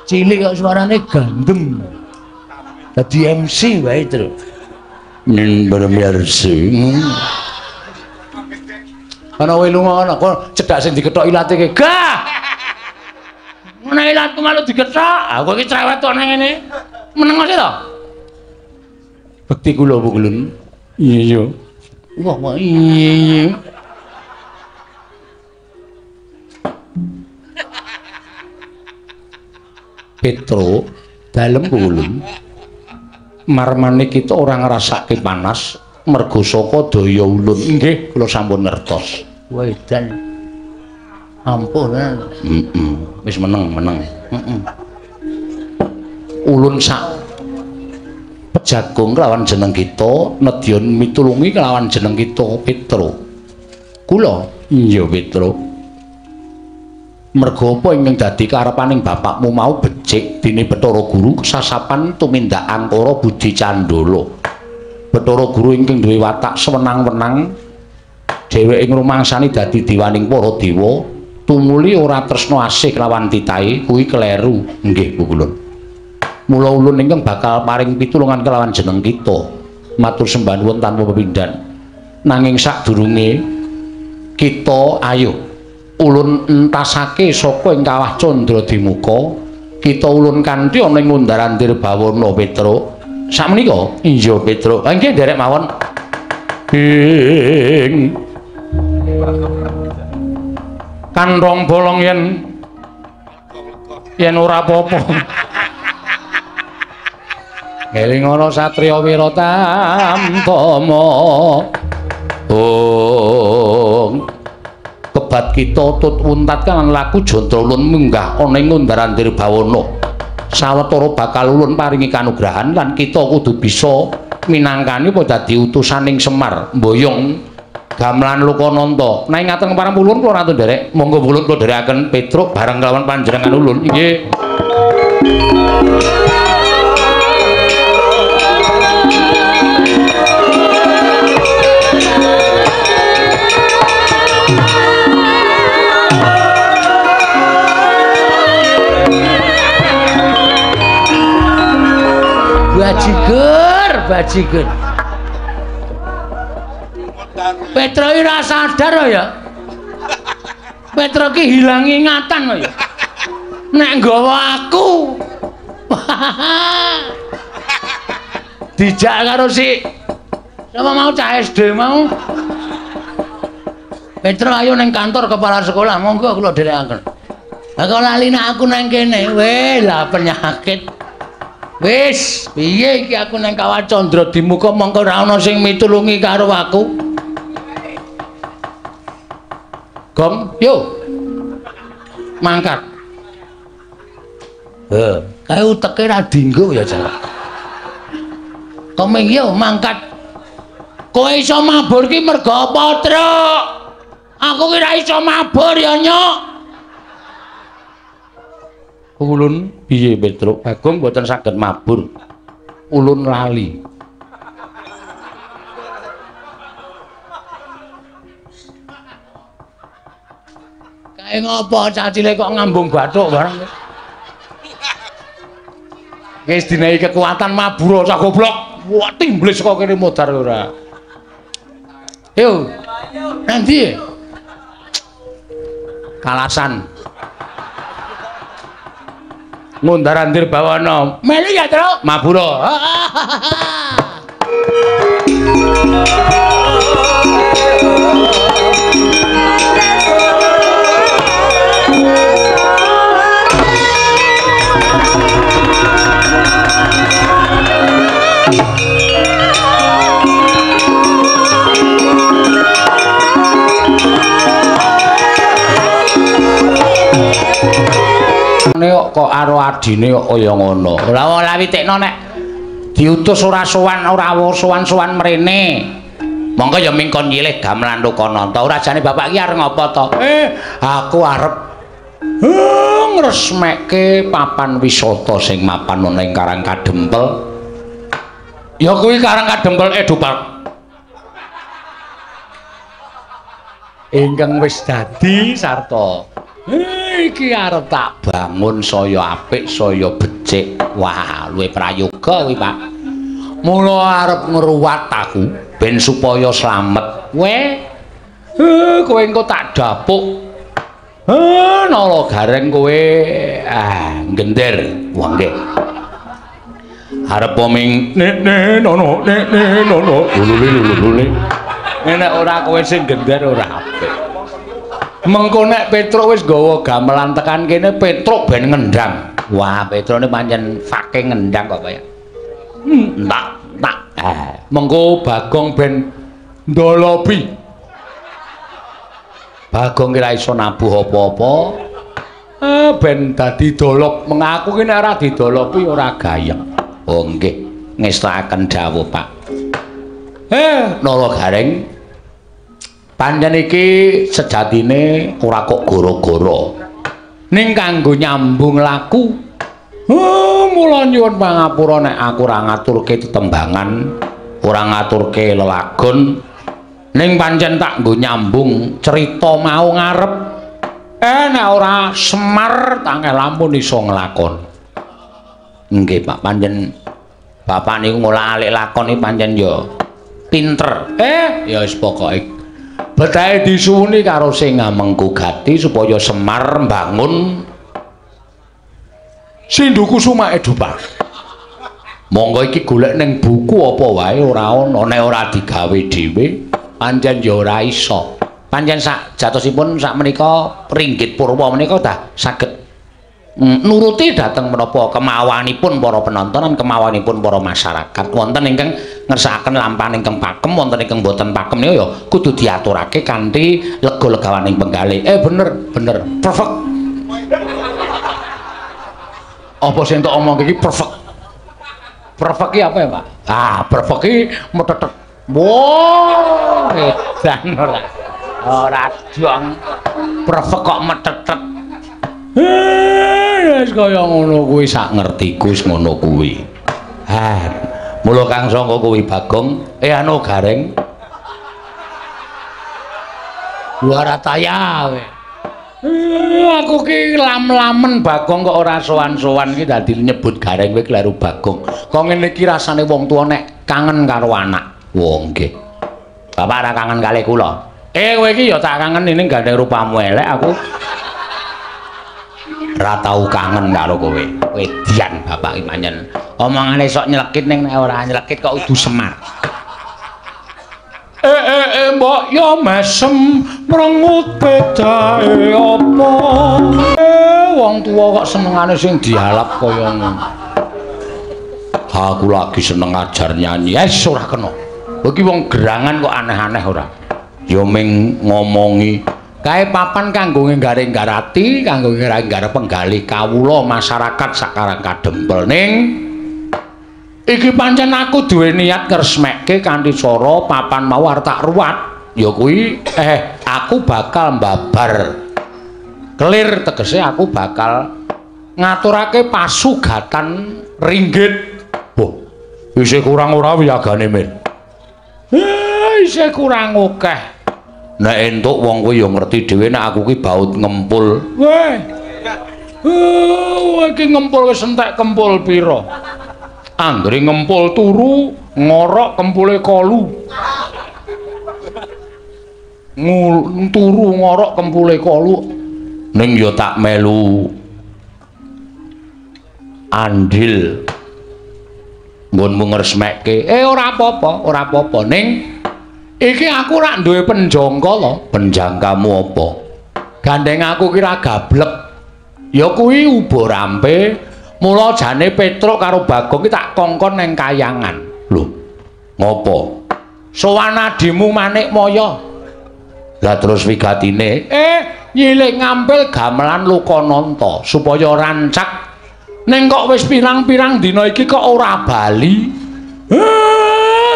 Cilik kok suarane gandeng. Dadi MC wae, Truk. Ning bermirsa. Ana kowe lunga ana kok cedhak sing dikethok ilate ki. Gah. Ngene ilatku malu dikethok. Aku iki cerewet kok nang ngene. Meneng sih to? Bekti kula Bu Kulun. Iya iya. Wah, wah iya iya. Petro dalem kulun marmane kita ora ngrasake panas mergo saka daya ulun. Nggih, kula sampun ngertos. Wedan. Ampuh tenan. Heeh. Wis meneng-meneng. Heeh. Ulun sak pejagung kelawan jeneng kita nedya mitulungi kelawan jeneng kita Petro. Kula iya Petro. Merga apa ingkang dadi karepaning bapakmu mau becik dene Bathara Guru sasapan tumindak angkara budi candala. Bathara Guru ingkang duwe watak sewenang-wenang dheweke ngrumangsani dadi dewaning para dewa, tumuli ora tresna asih kelawan titahe kuwi kleru. Nggih, Bu Ulun. Mula ulun ingkang bakal paring pitulungan kelawan jeneng kita. Matur sembah nuwun tanpa pepindhan. Nanging sadurunge kita ayo ulun entasake saka ing kawah Candra Dimuka, kita ulun kanthi ana ing Undar-andir Bawana Petruk. Sakmenika? Iya, Petruk. Nggih, nderek mawon. Ing kandhong bolong yen ora apa-apa. Ngeling ana satriya Wiratamtama. Ong kebat kita tut untat kan laku jantra ulun munggah ana ing Undar-andir Bawana. Sawetara bakal ulun paringi kanugrahan lan kita kudu bisa minangkani apa dadi utusaning Semar mboyong gamelan Lokananta. Nek ngaten kepareng ulun kula ratu nderek, monggo ulun kula nderekaken Petruk bareng kelawan panjenengan ulun. Nggih. Bajigur, bajigur. Petro iki ora sadar ya. Petro ki hilang ingatan ya. Nek nggawa aku. Dijak karo si sapa mau cah SD mau. Petro ayo ning kantor kepala sekolah, monggo kula dherekaken. Lah kok lali nek aku nang kene, weh lah penyakit. Wis, piye iki aku nang Kawah Candra Dimuka mongko ora ana sing mitulungi karo aku. Gong, yo. Mangkat. Heh, kae uteke ra dinggo ya, Jan. Komeng yo mangkat. Kowe iso mabur ki mergo apa, Truk? Aku ki ra iso mabur ya, Nyok. Ulun piye Petruk? Bagong mboten saged mabur. Ulun lali. Kae ngopo cah cilik kok ngambung bathuk bareng. Wis dinehi kekuatan mabur cah goblok. Wah timblis kok kene modar ora. Yo. Nanti Kalasan. Ngundar-andir Bawana. Melu ya, Truk. Mabura. Kok karo adine kok kaya ngono. Lah ora witekno nek diutus ora sowan ora sowan-sowan mrene. Monggo ya mingkon nyilih gamelan Lokananta. Ora jane bapak iki arep ngapa to? Aku arep ngresmekke papan wisata sing mapan ana ing Karang Kadempel. Ya kuwi Karang Kadempel Edo Park. Ingkang wis dadi sarta. Iki arep tak bangun saya apik, saya becik. Wah, luwih prayoga kuwi, Pak. Mula arep ngruwat aku ben supaya slamet. Weh. Kowe engko tak dapuk. Nala gareng kowe ngender. Wah, nggih. Arep ming nek nek nono nek nek nono lulule lulule. Nek ora kowe sing gender ora apik. Mengko nek Petruk wis nggawa gamelan tekan kene, Petruk ben ngendang. Wah, Petruk pancen fucking ngendang kok kaya. Tak tak. Mengko Bagong ben ndolopi. Bagong ki ra iso nabuh apa-apa. Ben dadi dolop. Mengaku ki nek ora didolopi ora gayeng. Oh nggih, ngestakaken dawuh, Pak. Nala Gareng. Pancen iki sejatine ora kok gara-gara. Ning kanggo nyambung laku. Oh, mula nyuwun pangapura nek aku ora ngaturke tetembangan, ora ngaturke lelagon, ning pancen tak nggo nyambung cerita mau ngarep. Nek ora Semar tangeh lampun iso nglakon. Nggih, Pak, pancen bapak niku ngolah-alik lakon iki pancen ya pinter. Ya wis pokoke betahe disuwuni karo sing ngamengku gati supaya Semar mbangun Sindu Kusuma Edupa. Monggo iki golek ning buku apa wae ora ana, nek ora digawe dhewe pancen ya ora iso. Pancen sak jatosipun sak menika ringgit purwa menika dah saged nuruti dhateng menapa kemawanipun para penonton lan kemawanipun para masyarakat. Wonten ingkang ngersakaken lampahan ingkang pakem, wonten ingkang boten pakem niku ya kudu diaturake kanthi lega-legawaning penggalih. Bener, bener. Perfect. Apa sing tok omong iki perfect? Perfect iki apa ya, Pak? Ah, perfect iki metetet. Wah, edan ora. Ora dong. Perfect kok metetet. Wis kaya ngono kuwi sak ngertiku wis ngono kuwi. Ha, mula Kang Sangka kuwi Bagong, anu Gareng. Ora taya kowe. Aku ki lam-lamen Bagong kok ora sowan-sowan ki dadi nyebut Gareng kowe kleru Bagong. Kok ngene iki rasane wong tuwa nek kangen karo anak. Wong nggih. Bapak ora kangen kalih kula. Kowe iki ya tak kangen ning gandeng rupamu elek aku. Ora tau kangen karo kowe. Wedian bapak iki pancen. Omongane sok nyelekit ning nek ora nyelekit kok kudu Semar. Mbok ya mesem mrengut bedae apa? Wong tuwa kok senengane sing dialap kaya ngono. Aku lagi seneng ajar nyanyi. Wis ora kena. Kowe iki wong gerangan kok aneh-aneh ora. Ya ming ngomongi kae papan kanggo nggaring-garati, kanggo nggaring-garap penggalih kawula masyarakat sakarang kadempel ning iki pancen aku duwe niat ngresmekke kanthi cara papan mau arep tak ruwat. Ya kuwi aku bakal mbabar kelir, tegese aku bakal ngaturake pasugatan ringgit. Wah, isih kurang ora wiyagane, Min? Isih kurang akeh. Nek entuk wong kuwi ya ngerti dhewe nek aku ki baut ngempul. Weh. Iki ngempul wis entek kempul pira? Anggere ngempul turu ngorok kempule kolu. Turu ngorok kempule kolu. Ning ya tak melu andil nggonmu ngresmekke. Ora apa-apa, ora apa-apa ning iki aku ora duwe penjangka to. Penjangkamu apa? Gandeng aku kira gablek. Ya kuwi uba rampe. Mula jane Petruk karo Bagong ki tak kongkon nang kayangan. Lho, ngopo? Sowan adimu Manikmaya. Lah terus wigatine, nyilih ngampil gamelan Lokananta supaya rancak. Ning kok wis pirang-pirang dina iki kok ora bali.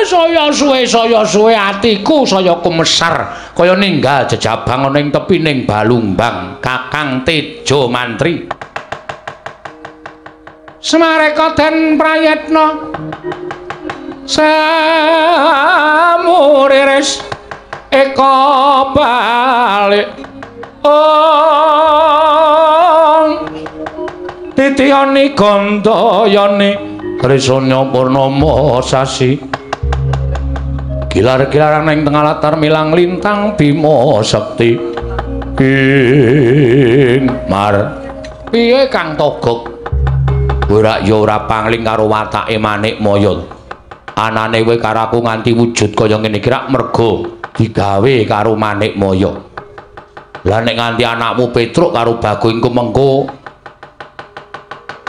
Saya suwe atiku saya kumesar kaya ninggal jejabang ana ing tepining Balumbang Kakang Tejo Mantri. Semareka den prayetna samuriris eka balik ong titiyani gandayani trisanya purnama sasi gilar-gilaran ing tengah latar milang lintang Bima Sakti ing mar. Piye Kang Togok? Ora ya ora pangling karo watake Manikmaya. Anane kowe karo aku nganti wujud kaya ngene iki rak merga digawe karo Manikmaya. Lah nek nganti anakmu Petruk karo Bagong iku mengko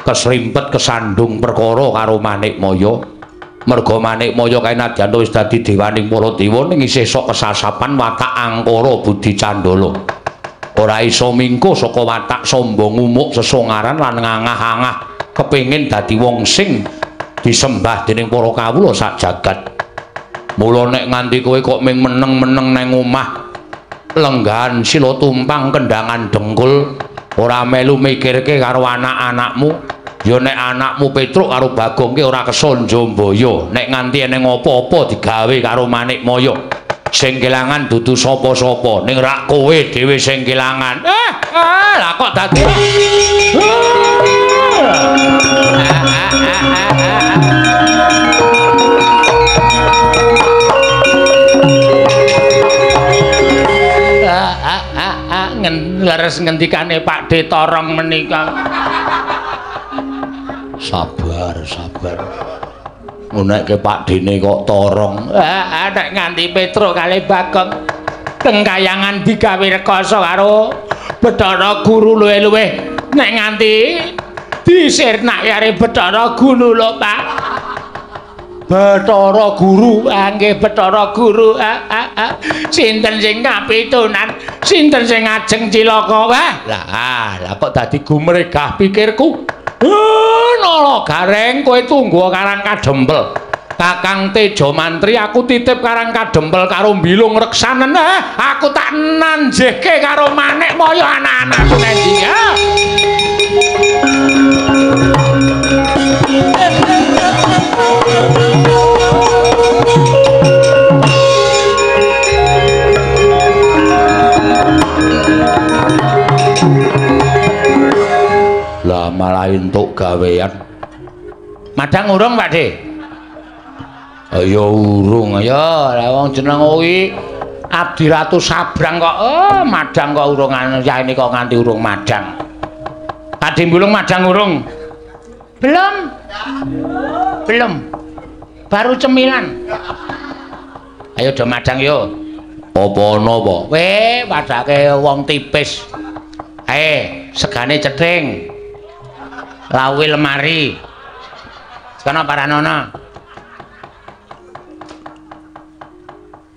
kesrimpet kesandung perkara karo Manikmaya. Merga Manikmaya kae nadyan wis dadi dewaning para dewa ning isih sok kesasapan watak angkara budi candala. Ora iso mingko saka watak sombong umuk sesongaran lan ngangah-angah kepengin dadi wong sing disembah dening para kawula sak jagat. Mula nek nganti kowe kok ming meneng-meneng nang omah lenggahan sila tumpang kendangan dengkul Ora melu mikirke karo anak-anakmu. Ya nek anakmu Petruk karo Bagong ki ora kesun Jombaya. Nek nganti eneng apa-apa digawe karo Manikmaya. Sing kelangan dudu sapa-sapa, ning rak kowe dhewe sing kelangan. Lah kok dadi leres ngendikane Pak De Torong menika. Sabar, sabar. Ngunekke Pak Dene kok torong. Nek nganti Petruk kalih Bagong teng kayangan digawe rekoso karo Bathara Guru luwih-luwih nek nganti disirnake karo Bathara Guru lho Pak. Bathara Guru, nggih Bathara Guru. Sinten sing kapitunan, sinten sing ngajeng cilaka? Wah, lah kok dadi gumregah pikirku. Nala Gareng, kowe tunggu Karang Kadempel. Kakang Tejo Mantri aku titip Karang Kadempel karo Bilung Reksanen. Aku tak nanjehke karo Manikmaya anak-anakku nendi. Lah malah entuk gawean. Madang urung Pak De? Ya urung ya, lah wong jeneng kuwi Abdi Ratu Sabrang kok. Oh, madang kok urung yaene kok nganti urung madang. Pak De Bulung madang urung? Belum. Belum. Baru cemilan. Ayo do madang yo. Apa ana apa? Weh, padake wong tipis. Segane cething. Lawe lemari. Sekono paranono.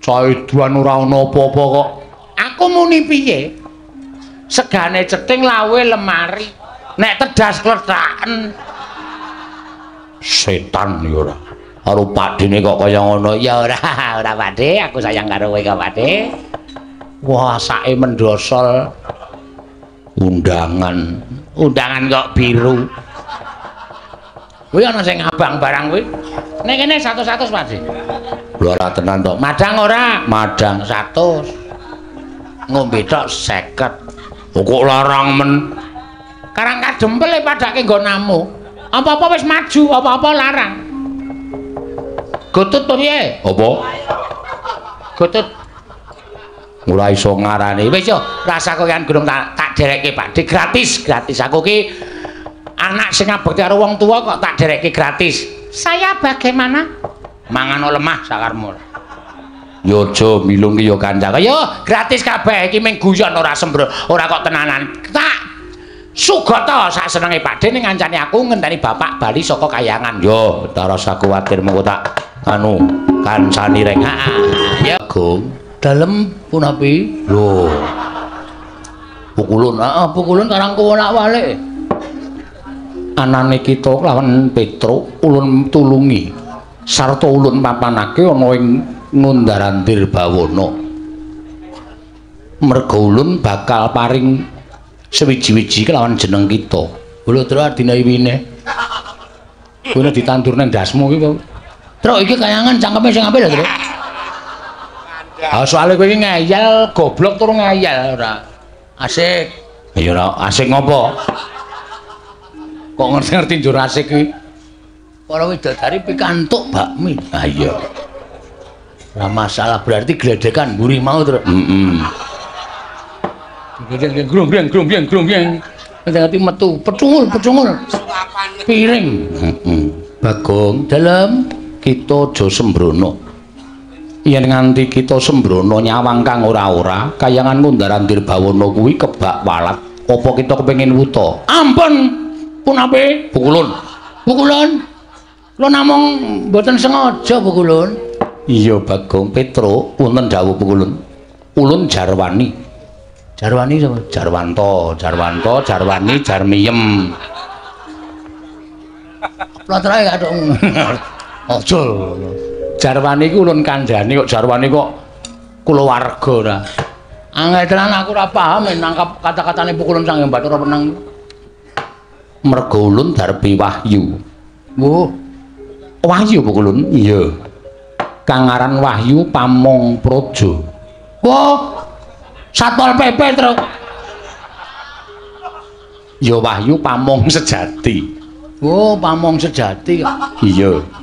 Caiduan ora ana apa-apa kok. Aku muni piye? Segane cething lawe lemari. Nek tedas kletheken. Setan ya ora. Karo Pak Dene kok kaya ngono. Ya ora, ora Pak De, aku sayang karo kowe kok Pak De. Wah, sake mendosol. Undangan, undangan kok biru. Kuwi ana sing abang barang kuwi. Nek kene 100-100 Pak De. Lho ora tenan to. Madang ora? Madang 100. Ngombe tok 50. Kok larang men. Karang Kadempel padake nggonamu. Apa-apa wis maju, apa-apa larang. Gotut to piye? Apa? Gotut. Ora iso ngarani. Wis yo, rasa kowean gunung tak derekke Pak De gratis, gratis. Aku ki anak sing ngabekti karo wong tua kok tak derekke gratis. Saya bagaimana? Mangano lemah sakarmu. Yo aja milung ki yo kanca. Yo gratis kabeh iki mung guyon ora sembro, ora kok tenanan. Tak sugata sak senenge Pak De ning ngancani aku ngenteni bapak bali saka kayangan. Yo, ta rasa kuwatir mengko tak anu kancani reng. Heeh. Ya, Gong. Dalem punapi? Lho. Pukulun, heeh, pukulun karang kuwolak-walik. Anane kita lawan Petruk ulun tulungi sarta ulun papanake ana ing Ngundarandir Bawana. Merga ulun bakal paring sewiji-wiji kelawan jeneng kita. Lho, Tru adine iwine. Kuwi ditandur nang ndasmu iki kok. Truk iki kayangan cangkeme sing apik lho, Truk. Ah, soalé kowe iki ngeyel, goblok tur ngeyel ora. Asik. Ya ora asik ngopo? Kok ngerti-ngerti njur asik iki? Para widodari pikantuk bakmi. Ah iya. Ora masalah berarti gledekan mburi mau, Truk. Heeh. Gledek grung-grung grung-grung grung-grung. Ngerti metu pecungul pecungul. Piring. Heeh. Bagong dalem kita aja sembrono. Yen nganti kita sembrono nyawang kang ora-ora, kayangan Ngundarandir Bawana kuwi kebak walat. Apa kita kepengin wuta? Ampun. Punapi? Pukulun. Pukulun. Kula namung mboten sengaja pukulun. Iya Bagong Petruk, wonten dawuh pukulun. Ulun Jarwani. Jarwani sapa? Jarwanto, Jarwanto, Jarwani, Jarmiyem. Plotroke kadung. Aja. Jarwani ku ulun kandhani kok Jarwani kok kulawarga ora. Angel tenan aku ora paham nangkap kata-katane pukulun Sang Hyang Bathara Wenang. Mergo ulun darbi wahyu. Wuh. Wahyu pukulun? Iya. Kang aran Wahyu Pamong Praja. Wah. Satpol PP, Truk. Ya Wahyu Pamong sejati. Oh, Pamong sejati. Iya.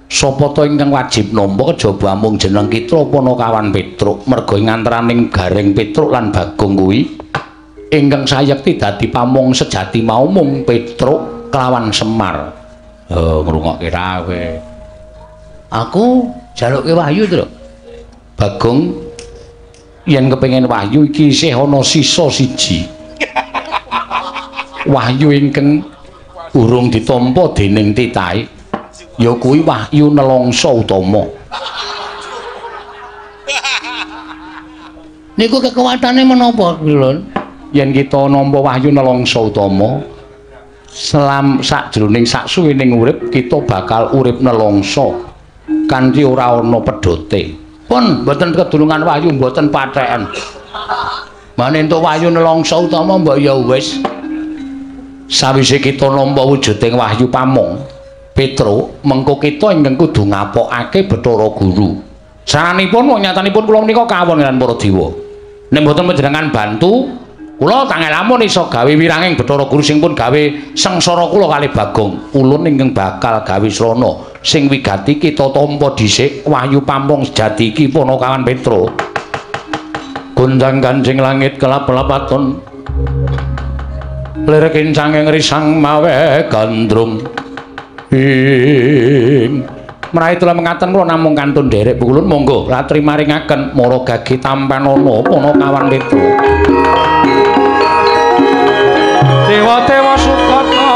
Sapa ta ingkang wajib nampa kejaba amung jeneng kita Panakawan Petruk, merga ing antaraning Gareng Petruk lan Bagong kuwi ingkang sayekti dadi pamong sejati mau mung Petruk kelawan Semar. Oh, ngrungokke ra kowe. Aku jaluke wahyu, Truk. Bagong yen kepengin wahyu iki isih ana sisa siji. Wahyu ingkang urung ditampa dening titahe ya kuwi wahyu nelongso utama. Niku kekuatane menapa, Lun? Yen kita nampa wahyu nelongso utama, selam sakjroning saksuwining urip kita bakal urip nelongso kanthi ora ana pedote. Pun mboten kedulungan wahyu mboten patheken. Mane entuk wahyu nelongso utama mbok ya wis. Sawise kita nampa wujuding wahyu pamong Petruk, mengko kita ingkang kudu ngapokake Bathara Guru. Saranipun wong nyatanipun kula menika kawon lan para dewa. Nek mboten panjenengan bantu, kula tangel lamun iso gawe wiranging Bathara Guru sing pun gawe sengsara kula kalih Bagong. Ulun ingkang bakal gawe srana sing wigati kita tampa dhisik wahyu pamong sejati iki Panakawan Petruk. Gonjang ganjing langit kelap-lapaton. Lir kincanging risang mawe gandrung. Ing mrahi tula mengaten kula namung kantun nderek pukulun monggo latri maringaken mara gagi tampanana Panakawan Petruk. Dewa-dewa sukata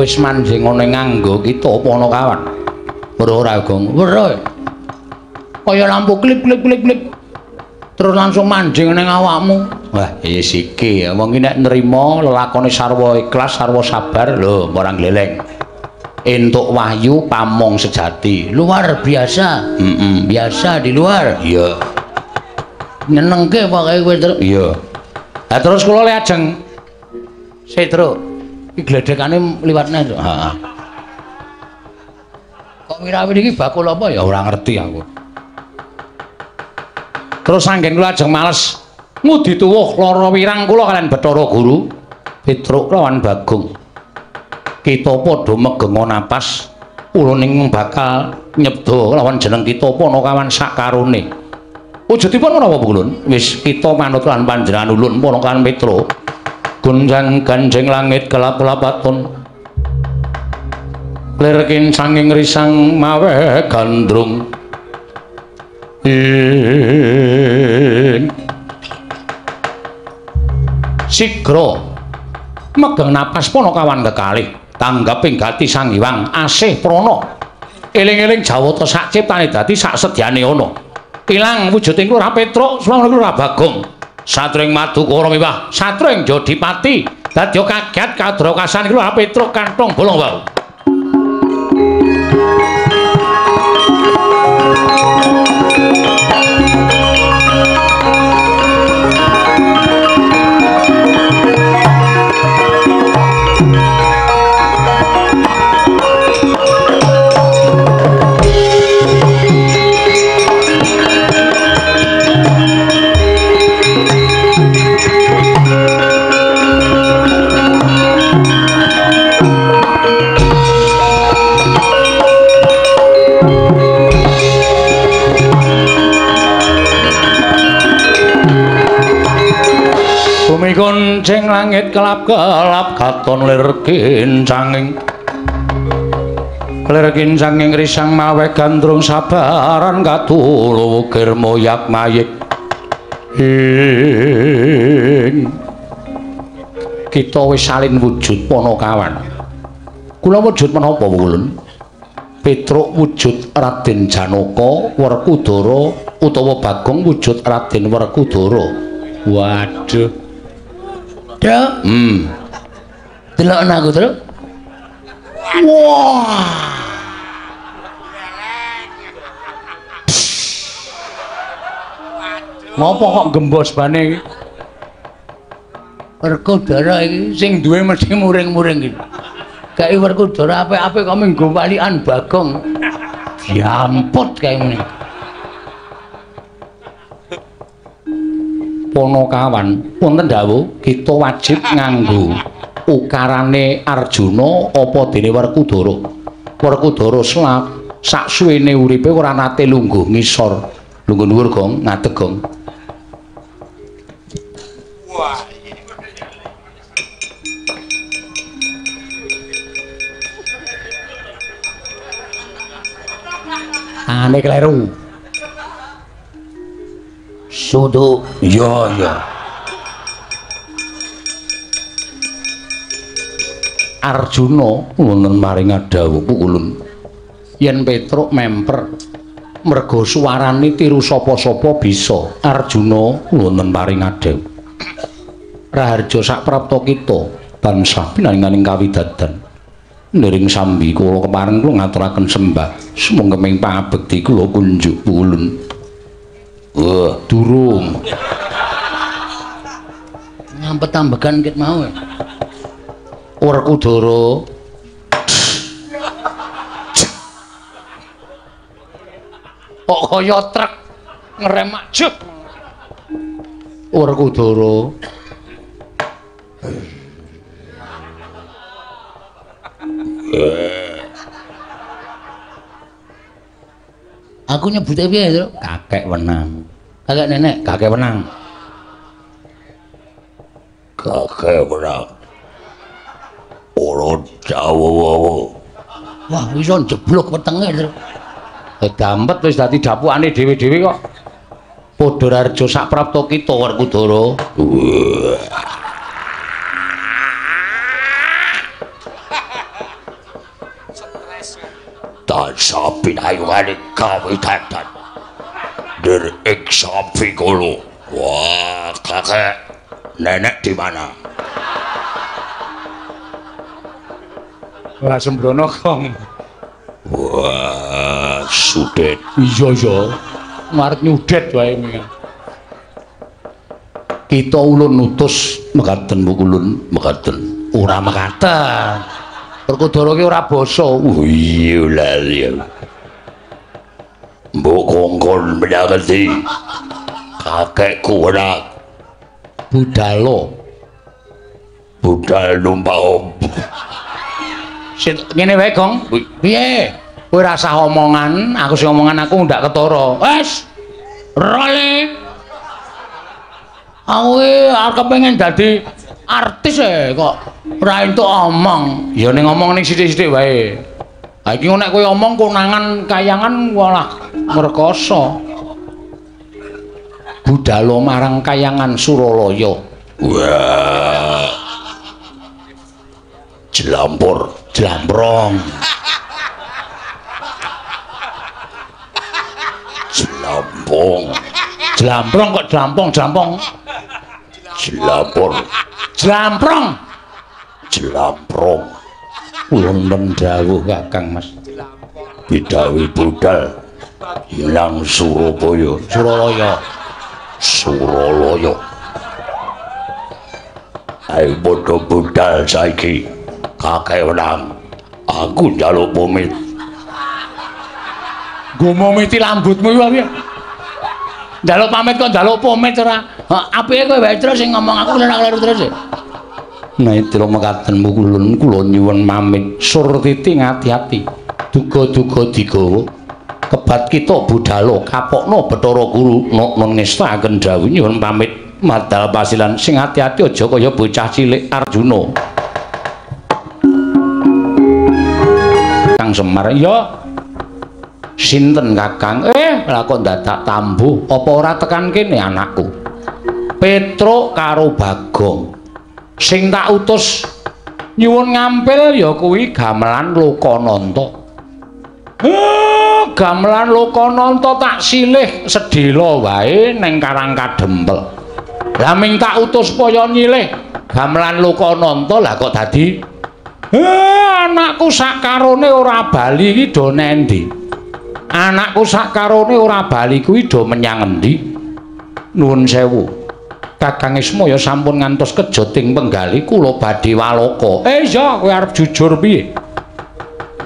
wis manjing ana nganggo kita Panakawan. Weruh ora, Gong? Weruh. Kaya lampu klip klip klip klip. Terus langsung manjing ning awakmu. Wah, yes iki wong iki nek nrimo lelakone sarwa ikhlas, sarwa sabar, lho ora gleleng. Entuk wahyu pamong sejati. Luar biasa. Heeh, biasa di luar. Iya. Nyenengke pokoke kowe, Truk. Iya. Lah terus kula le ajeng sik, Truk. Iki gledekane liwat neh, Truk. Heeh. Kok wirawiri iki bakul apa ya ora ngerti aku. Terus anggen kula ajeng males ngudi tuwuh lara wirang kula kalian Bathara Guru Petruk lawan Bagong. Kita padha megenga napas ulun ing bakal nyebda lawan jeneng kita Panakawan sakarone. Wujudipun menapa Ulun? Wis kita manut lan panjenengan ulun Panakawan Petruk. Gonjang ganjing langit kelap-lapaton. Lir kincanging risang mawe gandrung. Ing sigra megeng napas Panakawan kekalih tanggaping gati Sang Hyang asih prana eling-eling jawata sak ciptane dadi sak sedyane ana ilang wujuding Lurah Petruk swangun Lurah Bagong satring Madukara miwah satring Jodipati dadi kaget kadrakasan Lurah Petruk kantong bolong wau. Mancing langit kelap-kelap katon lir kincanging. Lir kincanging risang maweh gandrung sabaran katulu wukir moyak mayik. Ing kita wis salin wujud Panakawan. Kula wujud menapa Wulun? Petruk wujud Raden Janaka Werkudara utawa Bagong wujud Raden Werkudara. Waduh. Truk. Delok aku, Truk. Wah. Ngopo kok gembos bane iki? Werkudara iki sing duwe mesti muring-muring iki. Kae Werkudara apik-apik kok minggo walikan Bagong. Diamput kae ngene. Panakawan, wonten dawuh kita wajib nganggo ukarane Arjuna apa dene Werkudara. Werkudara sak suwene uripe ora nate lungguh ngisor. Lungguh dhuwur gong, ngadeg gong. Wah. Ane kleru. Suduk. Iya, iya. Arjuna wonten maring dawuh pukulun. Yen Petruk memper merga suwarane tiru sapa-sapa bisa. Arjuna wonten paring dawuh. Raharja saprapta kita tansah pinaringaning kawidadan. Niring sambi kula kepareng kula ngaturaken sembah sumangga pangabekti kula kunjuk pukulun. Wah, durung. Ngampet ambegan ket mau. Werkudara. Kok kaya truk ngerem ajeg. Werkudara. Aku nyebute piye, Truk? Kakek wenang. Kakek nenek, kakek wenang. Kakek wenang. Ora dawa-dawa. Wah, iso njeblok wetenge, Truk. Dampet wis dadi dapukane dhewe-dhewe kok. Padha raharja saprapta kita Werkudara. Tansah pinayungane kawidadan. Nir ing sambi kula. Wah, kakek nenek di mana? Ora sembrono, Kong. Wah, sudet. Iya, iya. Ngarep nyudet wae ming. Kita ulun nutus mekaten pukulun, mekaten. Ora mekaten. Werkudara ki ora basa. Oh iya lali. Mbok kongkon menyang ngendi? Kakekku ora budalo. Budal numpak opo? Sit ngene wae, Gong. Piye? Kowe ora usah omongan, aku sing omongan aku ndak ketara. Wes. Role. Aku arep kepengin dadi artis e kok ora entuk omong. Ya ning ngomong ning sithik-sithik wae. Ha iki nek kowe omong konangan kayangan walah ngrekoso. Budalo marang kayangan Suralaya. Wah. Jlampur, jlamprong. Jlampong. Jlamprong kok jlampong, jlampong. Jlampur. Jlamprong. Jlamprong. Wonten dawuh Kakang Mas. Bidhawi budal nang Surabaya. Suralaya. Suralaya. Ayo padha budal saiki. Kakek wenang. Aku njaluk pamit. Nggo momiti lambutmu iki piye? Njaluk pamit kok njaluk pamit ora. Apike kowe wae terus sing ngomong aku ora kleru terus. Naitira mekaten mukulun kula nyuwun pamit. Surtiti ngati-ati. Duga-duga digawa. Kebat kita budalo kapokno Bathara Guru nok ngestakaken dawuh nyuwun pamit. Madal pasilan sing ati-ati aja kaya bocah cilik Arjuna. Kang Semar, ya sinten Kakang? Lah kok dadak tambuh, apa ora tekan kene anakku? Petruk karo Bagong. Sing tak utus nyuwun ngampil ya kuwi gamelan Lokananta. Gamelan Lokananta tak silih sedhela wae ning Karang Kadempel. Lah ming tak utus supaya nyilih gamelan Lokananta, lah kok dadi anakku sakarone ora bali iki do nendi? Anakku sakarone ora bali kuwi do menyang endi? Nuwun sewu. Kakang Ismaya sampun ngantos kejoting penggali kula badhe waloka. Iya, kowe arep jujur piye?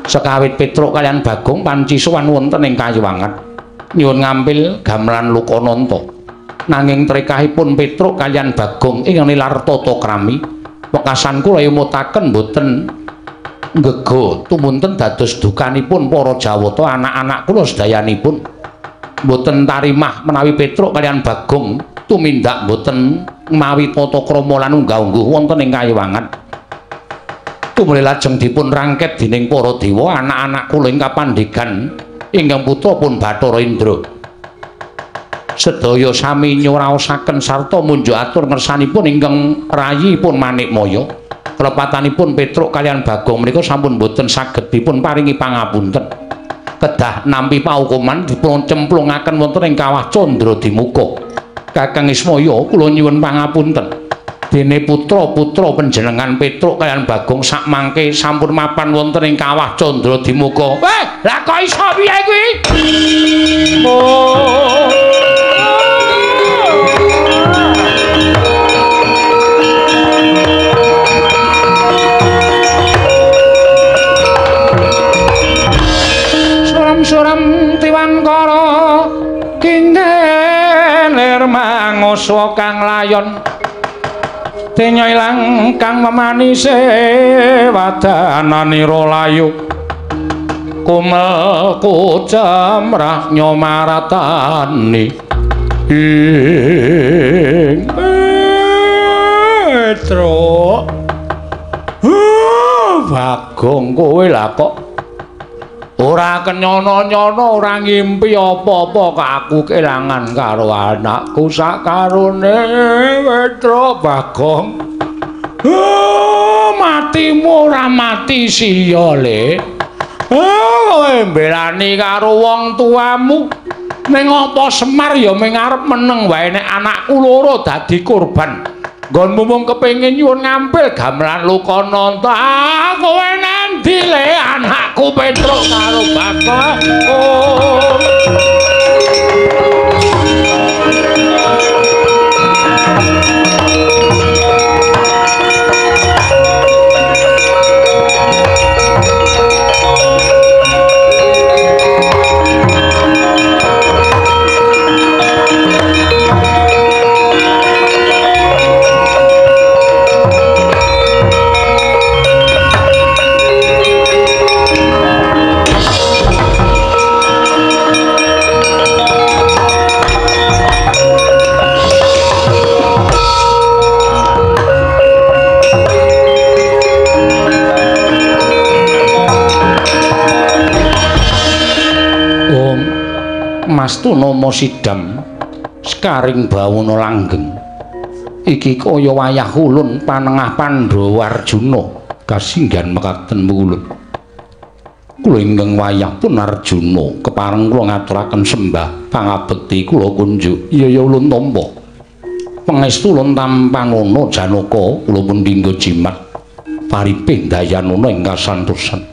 Sekawit Petruk kalian Bagong panci sowan wonten ing Kayuwangan nyuwun ngampil gamelan Lokananta. Nanging trekahipun Petruk kalian Bagong ing nilar tata krami, wekasan kula emutaken boten nggega tumunten dados dukanipun para Jawata anak-anak kula sedayanipun. Boten tarimah menawi Petruk kalian Bagong tumindak boten mawi tata krama lan unggah-ungguh wonten ing Kayuwangan. Tumuli lajeng dipun rangket dening para dewa anak-anak kula ing kapandegan ingkang putra pun Bathara Indra. Sedaya sami nyuraosaken sarta munjuk atur ngersanipun ingkang rayipun Manikmaya. Kelepatanipun Petruk kalian Bagong menika sampun boten saged dipun paringi pangapunten. Kedah nampi paukuman dipun cemplungaken wonten ing kawah Candra Dimuka. Kakang Ismaya kula nyuwun pangapunten. Dene putra-putra panjenengan Petruk kalian Bagong sakmangke sampun mapan wonten ing kawah Candra Dimuka. Lah kok iso piye kuwi? Oh. Suram-suram tiwangkara kindelir manguswa kang layon. Denya ilang kang memanise wadananira layu. Kumel kucemrah nyomaratani ing Petruk. Bagong kowe lah kok ora kenyono-nyono, ora ngimpi apa-apa kok aku kelangan karo anakku sakarone Petruk Bagong. Matimu ora mati siya le. Kowe mbelani karo wong tuamu. Ning apa Semar ya ming arep meneng wae nek anakku loro dadi korban. Nggonmu mung kepengin nyuwun ngampil gamelan Lokananta. Kowe nandi le anakku Petruk karo Bagong. Mastu nama sidam sekaring bawana langgeng iki kaya wayah ulun panengah Pandhawa Arjuna kasinggihan mekaten ulun. Kula ingkang wayah pun Arjuna kepareng kula ngaturaken sembah pangabekti kula kunjuk. Iya ya ulun tampa pangestu ulun tampanana Janaka kula pun dinggo jimat paripih dayanana ing kasantosan.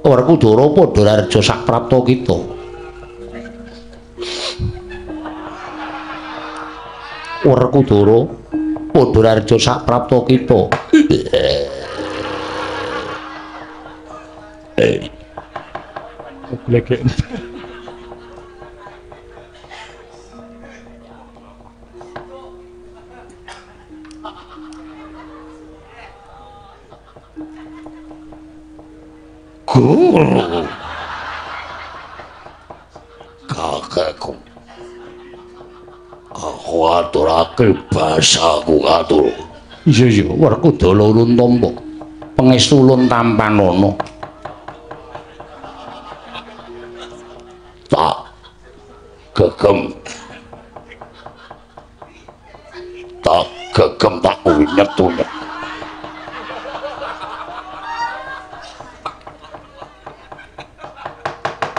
Werkudara padha raja saprapta kita. Werkudara padha raja saprapta kita. Guru kakekku aku Basaku aturake, basaku atur. Iya iya, Werkudara ulun tampa. Pangestu ulun tampanana. Tak gegem. Tak gegem tak unyet-unyet.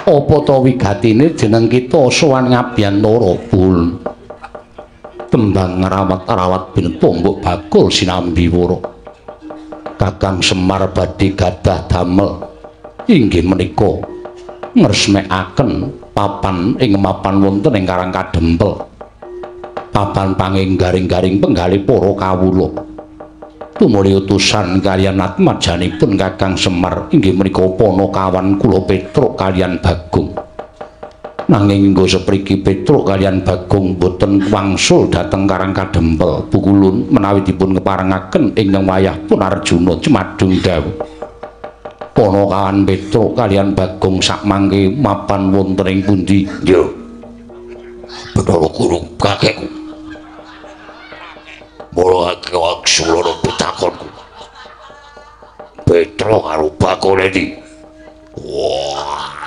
Apa ta wigatine jeneng kita sowan ngabiyantara pun. Tembang rawat-rawat bineta mbok bakul sinambi wara. Kakang Semar badhe gadah damel inggih menika ngresmekaken papan ing mapan wonten ing Karang Kadempel. Papan panging garing-garing penggalih para kawula. Tumuli utusan kaliyan atmajanipun Kakang Semar inggih menika panakawan kula Petruk kaliyan Bagong. Nanging nggo sepriki Petruk kaliyan Bagong boten wangsul dhateng Karang Kadempel. Pukulun menawi dipun keparengaken ingkang wayah pun Arjuna cemadung dawuh. Panakawan Petruk kaliyan Bagong sakmangke mapan wonten ing pundi? Yo. Bathara Guru kakekku. Mula aksulana pitakonku. Petruk karo Bagong endi? Wah.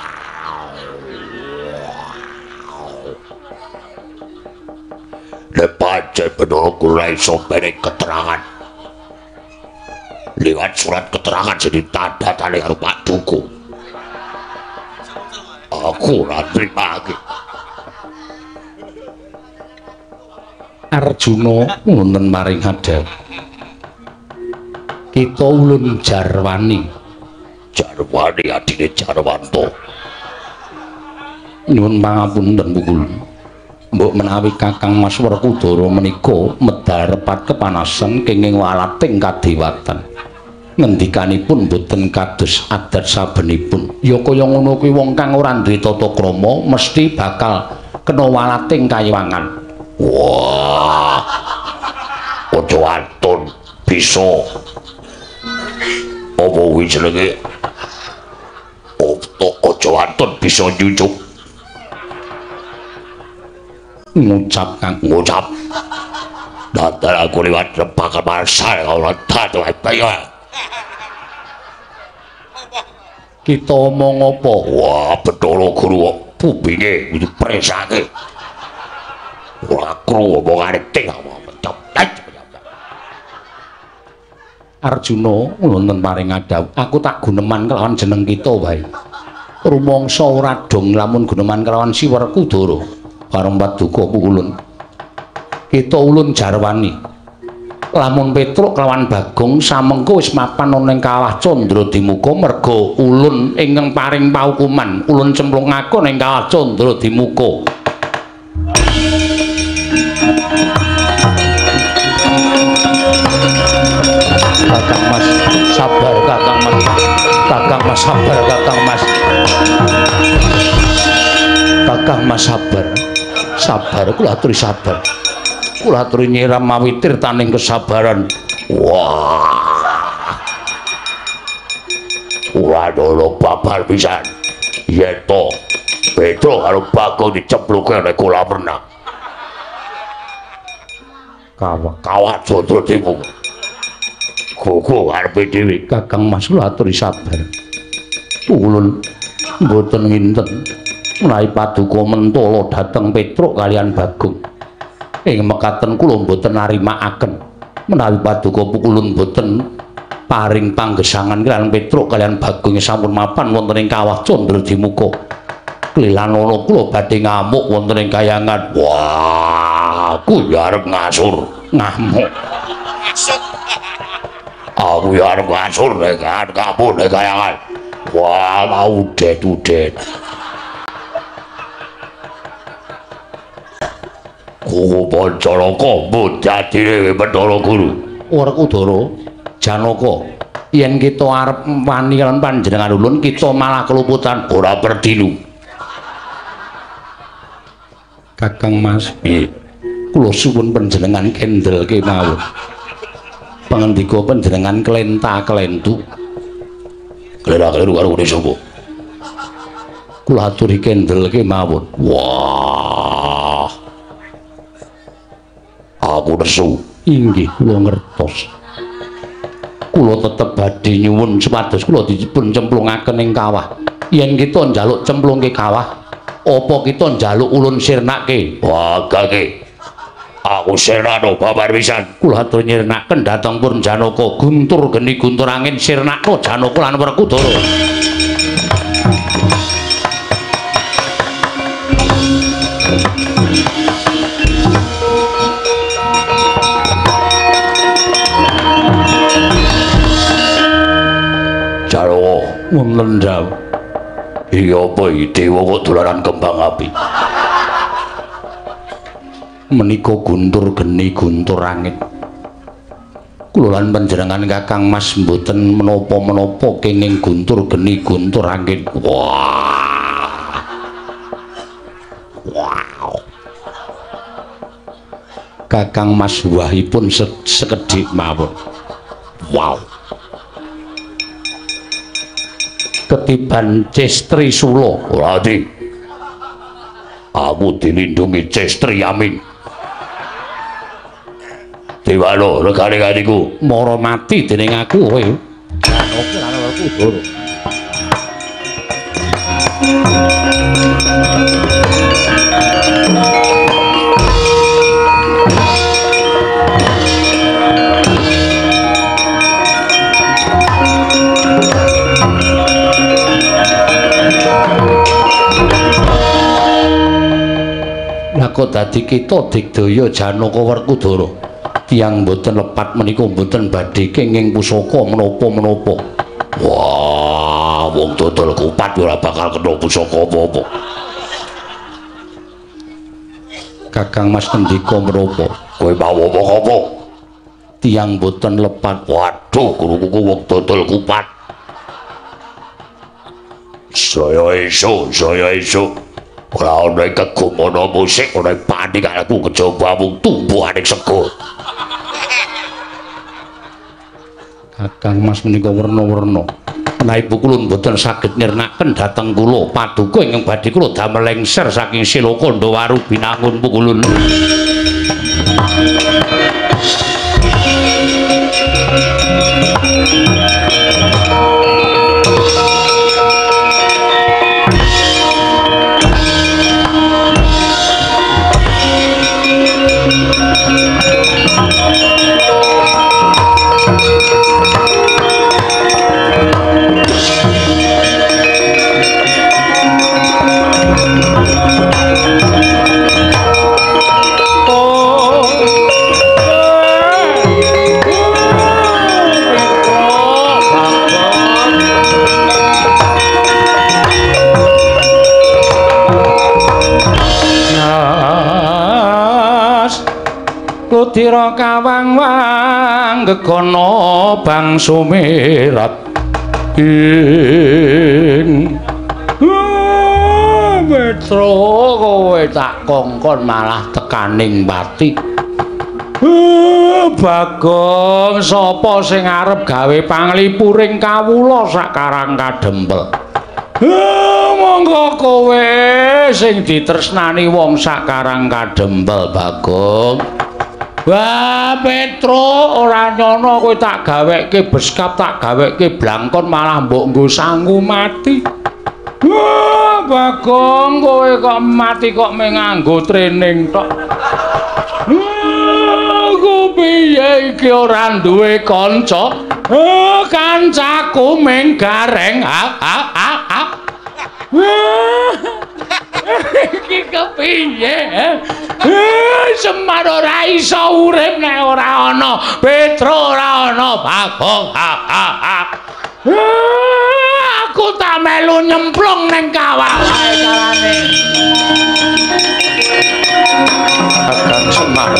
Nek pancen Bathara Guru ra iso mere keterangan. Liwat surat keterangan sing ditandatangani karo Pak Duku. Aku ora nrimake. Arjuna wonten maring hadap. Kita ulun jarwani. Jarwani adine Jarwanto. Nyuwun pangapunten Pukulun. Mbok menawi Kakang Mas Werkudara menika medal repat kepanasan kenging walating kadewatan. Ngendikanipun boten kados adat sabenipun. Ya kaya ngono kuwi wong kang ora duwe tata krama mesti bakal kena walating kayiwangan. Wah. Aja anton bisa. Apa kuwi jenenge? Aja anton bisa nyucuk. Ngucap kang ngucap. Dadar aku liwat rebakan marsal ora tatu ae. Kita omong apa? Wah, Bathara Guru kupinge kudu presake. Ora krungu omongane ting. Arjuna wonten paring adhawuh, aku tak guneman kelawan jeneng kita wae. Rumangsa ora dong lamun guneman kelawan si Werkudara. Bareng paduka Pukulun. Kita ulun jarwani. Lamun Petruk kelawan Bagong samengko wis mapan ana ing Kawah Candradimuka merga ulun ingkang paring paukuman, ulun cemplungake ning Kawah Candradimuka. Kakang Mas, sabar Kakang Mas. Kakang Mas sabar Kakang Mas. Kakang Mas sabar. Sabar kula aturi sabar. Kula aturi nyiram mawi tirtaning kesabaran. Wah. Ora ana babar pisan. Yen to Petruk karo Bagong dicempluke ning kolam renang. Kawah Kawah Candradimuka. Gogo karepe dhewe. Kakang Mas kula aturi sabar. Ulun mboten nginten menawi paduka mentala dhateng Petruk kaliyan Bagong. Ing mekaten kula mboten narimakaken menawi paduka pukulun mboten paring panggesangan kaliyan Petruk kaliyan Bagong sampun mapan wonten ing Kawah Candradimuka. Klilanana kula badhe ngamuk wonten ing kayangan. Wah, aku ya arep ngasur. Ngamuk. Aku ya arep ngasur nek kabeh nek kayangan. Wah, mau udet-udet. Kuku Pancalaka mudadine Bathara Guru. Werkudara, Janaka, yen kita arep wani lan panjenengan ulun kita malah keluputan ora perdilu. Kakang Mas, piye? Kula suwun panjenengan kendel kemawon. Pangendika panjenengan klenta-klentu. Klera-kleru karo ngene sapa? Kula aturi kendel kemawon. Wah. Aku nesu. Inggih kula ngertos. Kula tetep badhe nyuwun supados kula dipun cemplungaken ing kawah. Yen kita njaluk cemplungke kawah, apa kita njaluk ulun sirnake? Wah, gage. Aku sirnano babar pisan. Kula atur nyirnaken dhateng Purn Janaka, guntur geni guntur angin sirnakno Janaka lan Werkudara. Janaka wonten dawuh. Iya apa iki dewa kok dolanan kembang api? Menika guntur geni guntur angin. Kula lan panjenengan Kakang Mas mboten menapa-menapa kenging guntur geni guntur angin. Wah. Wow. Kakang Mas wahipun sekedhik mawon. Wow. Ketiban Cestri Sula. Ora di. Aku dilindungi Cestri Amin. Dewano regane-ganiku mara mati dening aku kowe. Janaka lan Werkudara. Lah kok dadi kita digdaya Janaka Werkudara? Tiyang mboten lepat menika mboten badhe kenging pusaka menapa-menapa. Wah, wong dodol kupat ora bakal kena pusaka apa-apa. Kakang Mas ngendika menapa? Kowe mau omong apa? Tiyang mboten lepat. Waduh, guruku wong dodol kupat. Saya esuk, saya esuk. Ora ana kegumono musik, ora panik aku kejaba mung tumbuhane sego. Kakang Mas menika werna-werna. Menawi kula mboten saged nirnaken dhateng kula paduka ingkang badhe kula damel lengser saking Siloka Ndawaru Binangun Pukulun. Ludira kawang-wang gegono bangsa merat ing Petro kowe tak kongkon malah tekaning pati. Bagong sapa sing arep gawe panglipuring kawula sak Karang Kadempel? Monggo kowe sing ditresnani wong sak Karang Kadempel, Bagong. Wah, Petro ora nyono kowe tak gaweke beskap, tak gaweke blangkon malah mbok nggo sangu mati. Wah, Bagong kowe kok mati kok mung nganggo training tok. Aku piye iki ora duwe kanca? Kancaku mung gareng. Iki kepiye? Semar ora iso urip nek ora ana Petro, ora ana Bagong. Aku tak melu nyemplung ning kawah wae carane. Kakang Semar.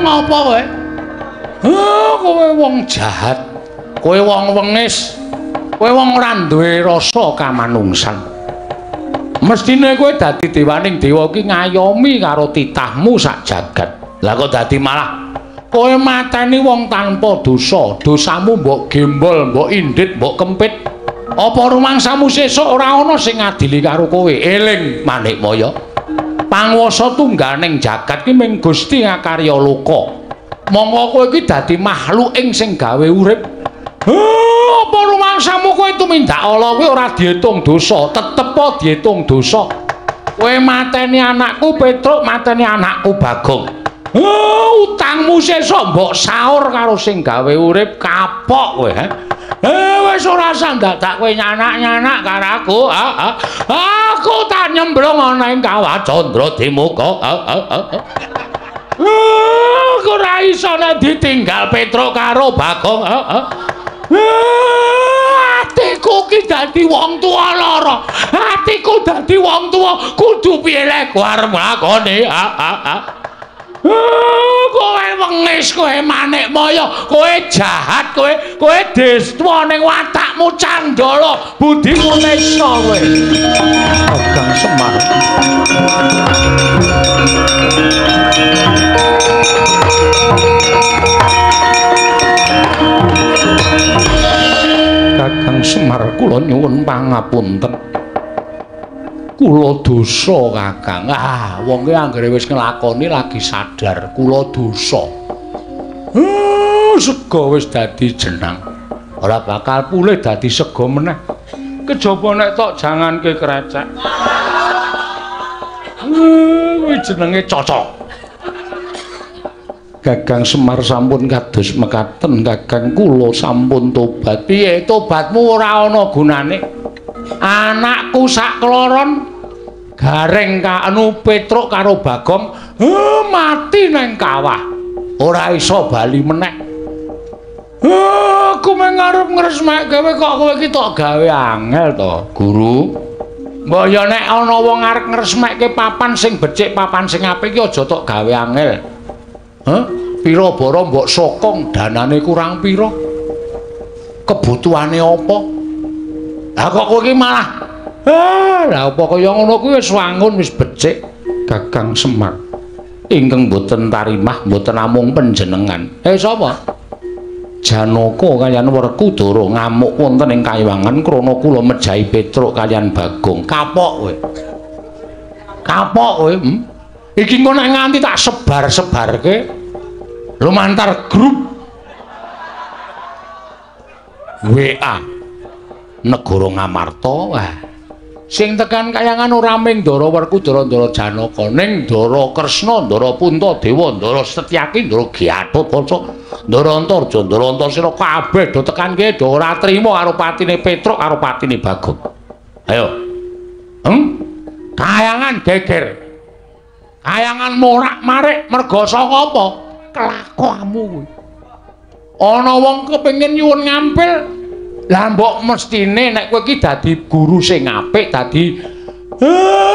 Ngopo kowe? Kowe wong jahat, kowe wong wengis, kowe wong ora duwe rasa kamanungsan. Mestine kowe dadi dewaning dewa iki ngayomi karo titahmu sak jagat. Lah kok dadi malah kowe mateni wong tanpa dosa, dosamu mbok gembol, mbok indit, mbok kempit. Apa rumangsamu sesuk ora ana sing ngadili karo kowe? Eling Manikmaya. Panguwasa tungganing jagat ki ming Gusti ngakarya loka. Mongko kowe iki dadi makhluk ing sing gawe urip. Apa rumangsamu kowe tumindak ala kuwi ora diitung dosa, tetep diitung dosa. Kowe mateni anakku Petruk, mateni anakku Bagong. Utangmu sesuk mbok saur karo sing gawe urip, kapok kowe, he. Wis ora usah dadak kowe nyanak-nyanak karo aku. Aku tak nyemblung ana ing kawah Candra Dimuka. Aku ora iso nek ditinggal Petruk karo Bagong. Atiku ki dadi wong tuwa lara. Atiku dadi wong tuwa kudu piye lek arep nglakoni. Kowe wengis, kowe Manikmaya, kowe jahat, kowe destwa ning watakmu candala, budimu nesa kowe. Kakang Semar. Kakang Semar, kula nyuwun pangapunten. Kula dosa, Kakang. Ah, wong ki anggere wis nglakoni lagi sadar kula dosa. Sega wis dadi jenang. Ora bakal pulih dadi sega meneh. Kejaba nek tok janganke krecek. Kuwi jenenge cocok. Kakang Semar sampun kados mekaten, Kakang, kula sampun tobat. Piye tobatmu ora ana gunane? Anakku sak kloron Gareng anu Petruk karo Bagong mati nang kawah. Ora iso bali meneh. Aku mung arep ngresmekke kowe kok kowe iki tok gawe angel to, Guru. Mbok ya nek ana wong arep ngresmekke papan sing becik, papan sing apik iki aja tok gawe angel. Hah? Pira bara mbok sokong danane kurang pira? Kebutuhane apa? Lah kok kowe iki malah lah apa kaya ngono kuwi wis wangun wis becik. Kakang Semar ingkang boten tarimah boten namung panjenengan. Sapa? Janaka kaliyan Werkudara ngamuk wonten ing kayiwangan krana kula mejahi Petruk kaliyan Bagong. Kapok kowe. Kapok kowe. Iki engko nek nganti tak sebar-sebarke lumantar grup WA Negara Ngamarta. Wah, sing tekan kayangan ora mung Ndara Werkudara, Ndara Janaka, ning Ndara Kresna, Ndara Puntadewa, Ndara Setyaki, Ndara Gatotkaca, Ndara Antarja, Ndara Antasena kabeh do tekan kene do ora trima karo patine Petruk karo patine Bagong. Ayo. Kayangan geger. Kayangan morak-marik merga saka apa? Kelakuanmu kuwi. Ana wong kepengin nyuwun ngampil. Lah mbok mestine nek kowe iki dadi guru sing apik, dadi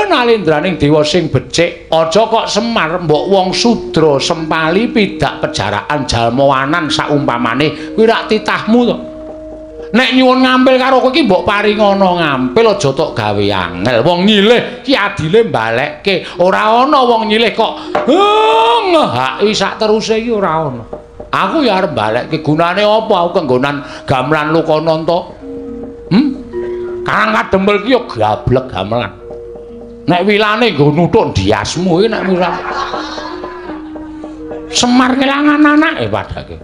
nalendraning dewa sing becik, aja kok Semar mbok wong sudra sempali pidak pejaraan jalmawanan saumpamane kuwi rak titahmu to. Nek nyuwun ngampil karo kowe iki mbok paringana ngampil, aja tok gawe angel. Wong nyilih ki adile mbalekke, ora ana wong nyilih kok ngehaki sak teruse iki ora ana. Aku ya arep balekke, gunane apa aku kenggonan gamelan Lokananta? Karang Kadempel ki ya gablek gamelan. Nek wilane nggo nuthuk ndiasmu iki nek wilan. Semar kelangan anake padake.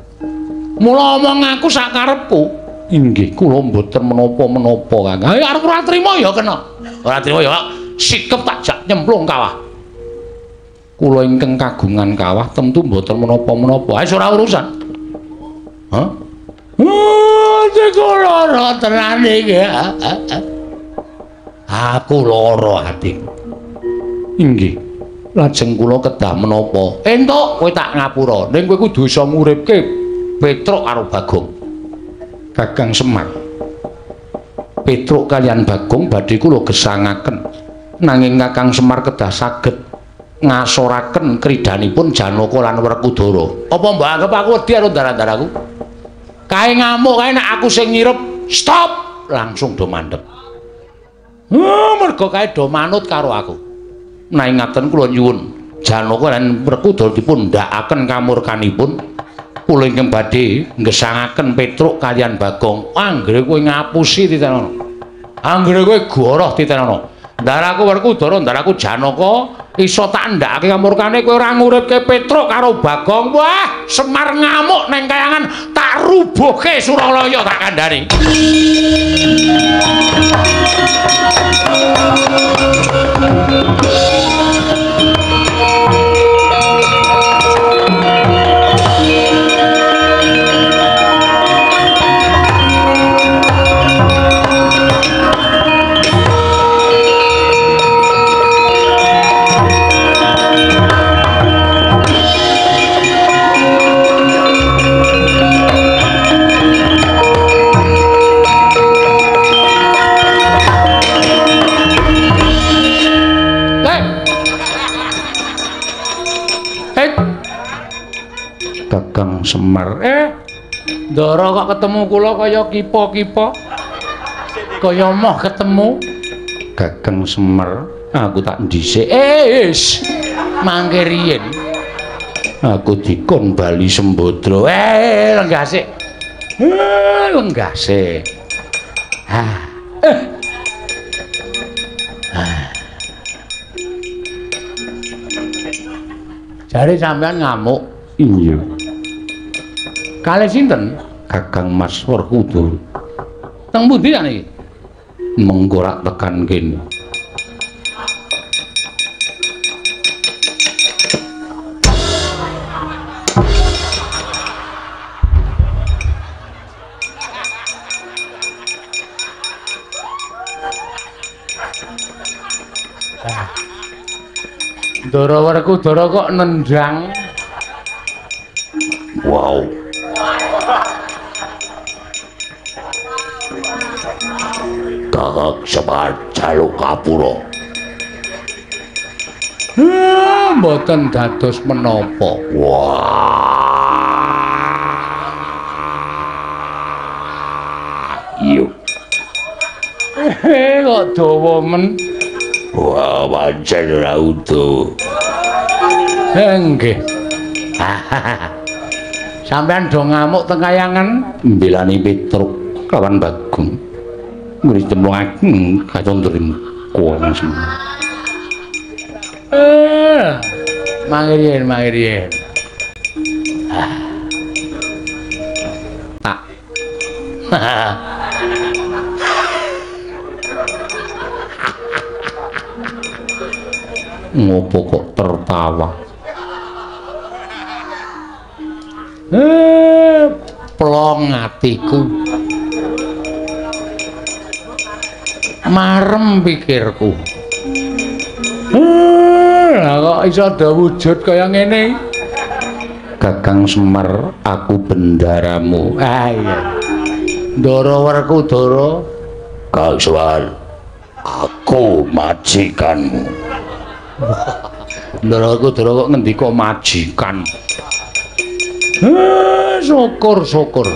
Mula omong aku sak karepku. Inggih, kula mboten menapa-menapa, Kakang. Ayo arep ora trima ya kena. Ora trima ya sikep tak jak nyemplung kawah. Kula ingkang kagungan kawah tentu mboten menapa-menapa. Ayo ora urusan. Hah? Atiku lara tenan iki. Aku lara atiku. Inggih. Lajeng kula kedah menapa? Entuk kowe tak ngapura. Ning kowe kudu iso nguripke Petruk karo Bagong. Kakang Semar. Petruk kaliyan Bagong badhe kula gesangaken. Nanging Kakang Semar kedah saged ngasoraken kridanipun Janaka lan Werkudara. Apa mbok anggap aku wedi karo ndara-ndaraku? Kae ngamuk kae nek aku sing ngirep, stop, langsung do mandeg. Mergo kae do manut karo aku. Nanging ngaten kula nyuwun Janaka lan Werkudara dipun ndhakaken kamurkanipun. Kula ingkang badhe nggesangaken Petruk kaliyan Bagong. Anggere kowe ngapusi titenono. Anggere kowe goroh titenono. Ndaraku Werkudara, ndaraku Janaka iso tak ndhakake kamurkane kowe ora nguripke Petruk karo Bagong. Wah, Semar ngamuk neng kayangan tak rubuhke Suralaya tak kandhani. Kakang Semar, Ndara kok ketemu kula kaya kipa-kipa. Kaya moh ketemu Kakang Semar, aku tak ndhisik. Wis mangke riyin. Aku dikon bali Sembadra. Lenggah sik. Lenggah sik. Jare sampean ngamuk. Iya. Kalih sinten? Kakang Mas Werkudara. Teng pundi sakniki? Mengko rak tekan kene. Ndara Werkudara kok nendang. Wow. Kakang Semar jaluk kapura. Mboten dados menapa. Wah. Iya. Kok dawa men. Wah, pancen ora utuh. Nggih. Sampeyan do ngamuk teng kayangan mbelani Petruk kawan Bagong. Ngri cemplungaken kacondrim kuwi semua. Mangiriyen, mangiriyen. Tak. Ngopo kok tertawa? Plong atiku. Marem pikirku. Lah kok iso ada wujud kaya ngene? Kakang Semar, aku bendaramu. Ah iya. Ndara Werkudara. Kang Semar, aku majikanmu. Ndara Werkudara kok ngendika majikan. Syukur syukur.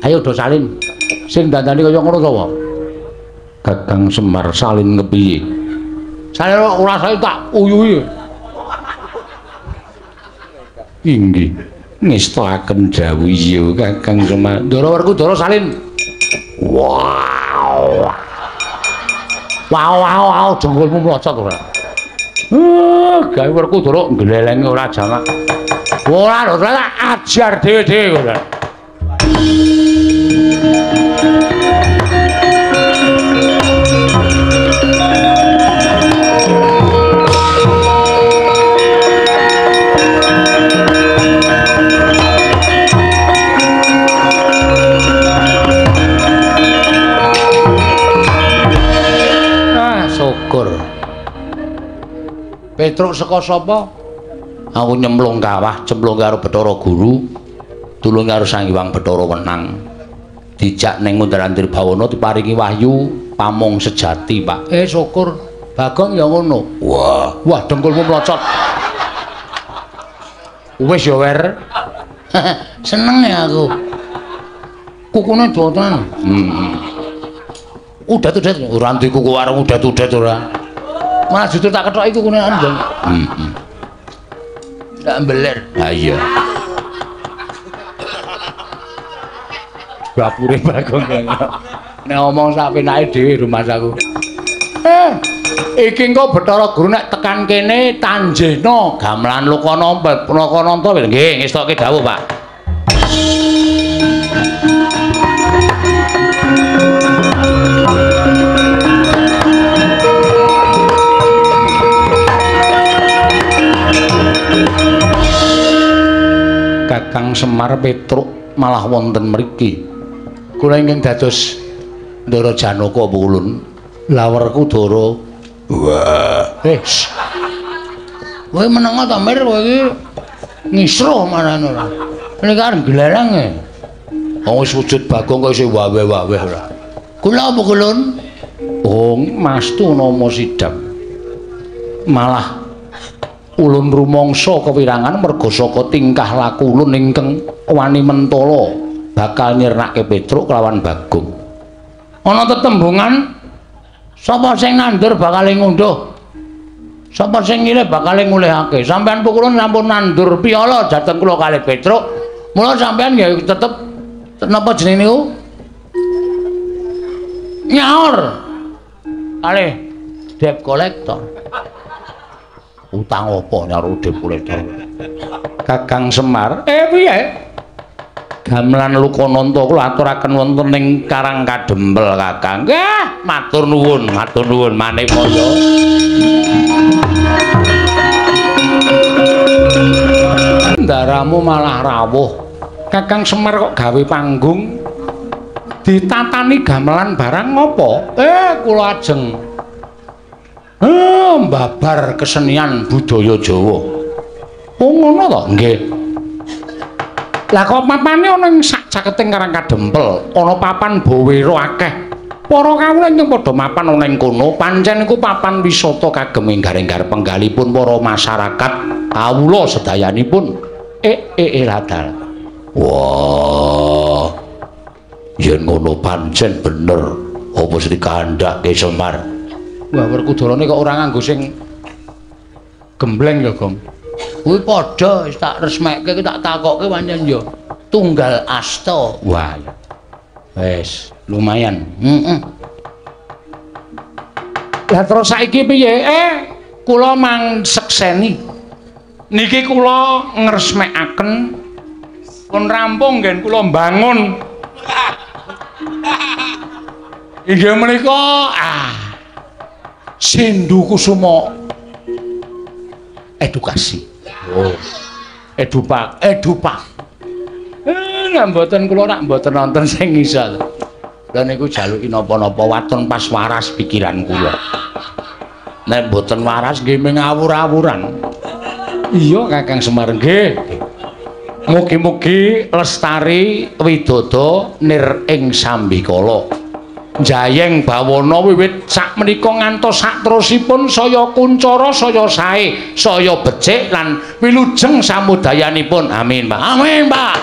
Ayo do salin. Sing dandani kaya ngono sapa? Kakang Semar salin kepiye? Salin ora saya tak uyuhi. Inggih, ngestakaken dawuh iya Kakang Semar. Ndara Werkudara salin. Wow. Wow wow wow, jengkolmu mlocot ora. Gawe Werkudara nglelenge ora jamak. Ora lho, tak ajar dhewe-dhewe ora. Ah, syukur. Petruk saka sapa? Aku nyemplung kawah, cemplung karo Bathara Guru, tulung karo Sang Hyang Bathara Wenang. Dijak ning Ngundar-andir Bawana diparingi wahyu pamong sejati, Pak. Syukur. Bagong ya ngono. Wah, wah dengkulmu mlocot. Wis ya, Wer. Seneng ya aku. Kukune dawa tenan. Udat-udat ora ndi kuku warung udat-udat ora. Malah justru tak kethoki kukune andeng. Ndak mbeler. Ha iya. Bapure Bagong. Nek omong sak penake dhewe rumangsaku. Iki engko Bathara Guru nek tekan kene tanjehna gamelan Lokananta, Lokananta nggih ngestokke dawuh, Pak. Kakang Semar Petruk malah wonten mriki. Kula ingkang dados Ndara Janaka ulun. Lawerku Dara. Wah. Kowe menengo ta Mir kowe iki ngisruh marane ora. Niki arep glelang e. Wong wis wujud Bagong kok isih wawe-wawe ora. Kula apa kulun? Oh, Mas Tunama Sidap. Malah ulun rumangsa kewirangan merga saka tingkah laku ulun ingkang wani mentala bakal nyirnake Petruk kelawan Bagong. Ana tetembungan sapa sing nandur bakal ngunduh. Sapa sing nyilih bakal ngulihake. Sampeyan pukulun sampun nandur piala dhateng kula kalih Petruk. Mula sampeyan ya tetep napa jenenge niku? Nyaur kalih debt collector. Utang apa nyaur debt collector? Kakang Semar, piye? Gamelan Lokananta kula aturaken wonten ing Karang Kadempel, Kakang. Nggih, matur nuwun manipaya. Ndaramu malah rawuh. Kakang Semar kok gawe panggung ditatani gamelan barang ngopo? Kula ajeng mbabar kesenian budaya Jawa. Oh ngono to? Nggih. Lah kok papane ana ing sak caketing Karang Kadempel, ana papan bawera akeh. Para kawula ingkang padha mapan ana ing kono, pancen iku papan wisata kagem enggar-enggar penggalipun para masyarakat kawula sedayanipun. Ladal. Wah. Yen ngono pancen bener apa sing dikandhake Semar. Wah, Werkudarane kok ora nganggo sing gembleng ya, Gong. Kuwi padha wis tak resmekke tak takokke pancen ya tunggal asta. Wah. Wis, lumayan. Heeh. Lah terus saiki piye? Kula mang sekseni. Niki kula ngresmekaken pun rampung nggen kula mbangun. Inggih menika Sindu Kusuma edukasi. Oh. Edupak. Nek mboten kula nak mboten nonton sing iso. Lha niku jaluki napa-napa waton pas waras pikiran kula. Nek mboten waras nggih mung ngawur-awuran. Iya Kakang Semar nggih. Mugi-mugi lestari widodo nir ing sambikala. Jayeng bawana wiwit sakmenika ngantos sakterusipun saya kuncara saya sae saya becik lan wilujeng samudayanipun. Amin, Pak. Amin, Pak.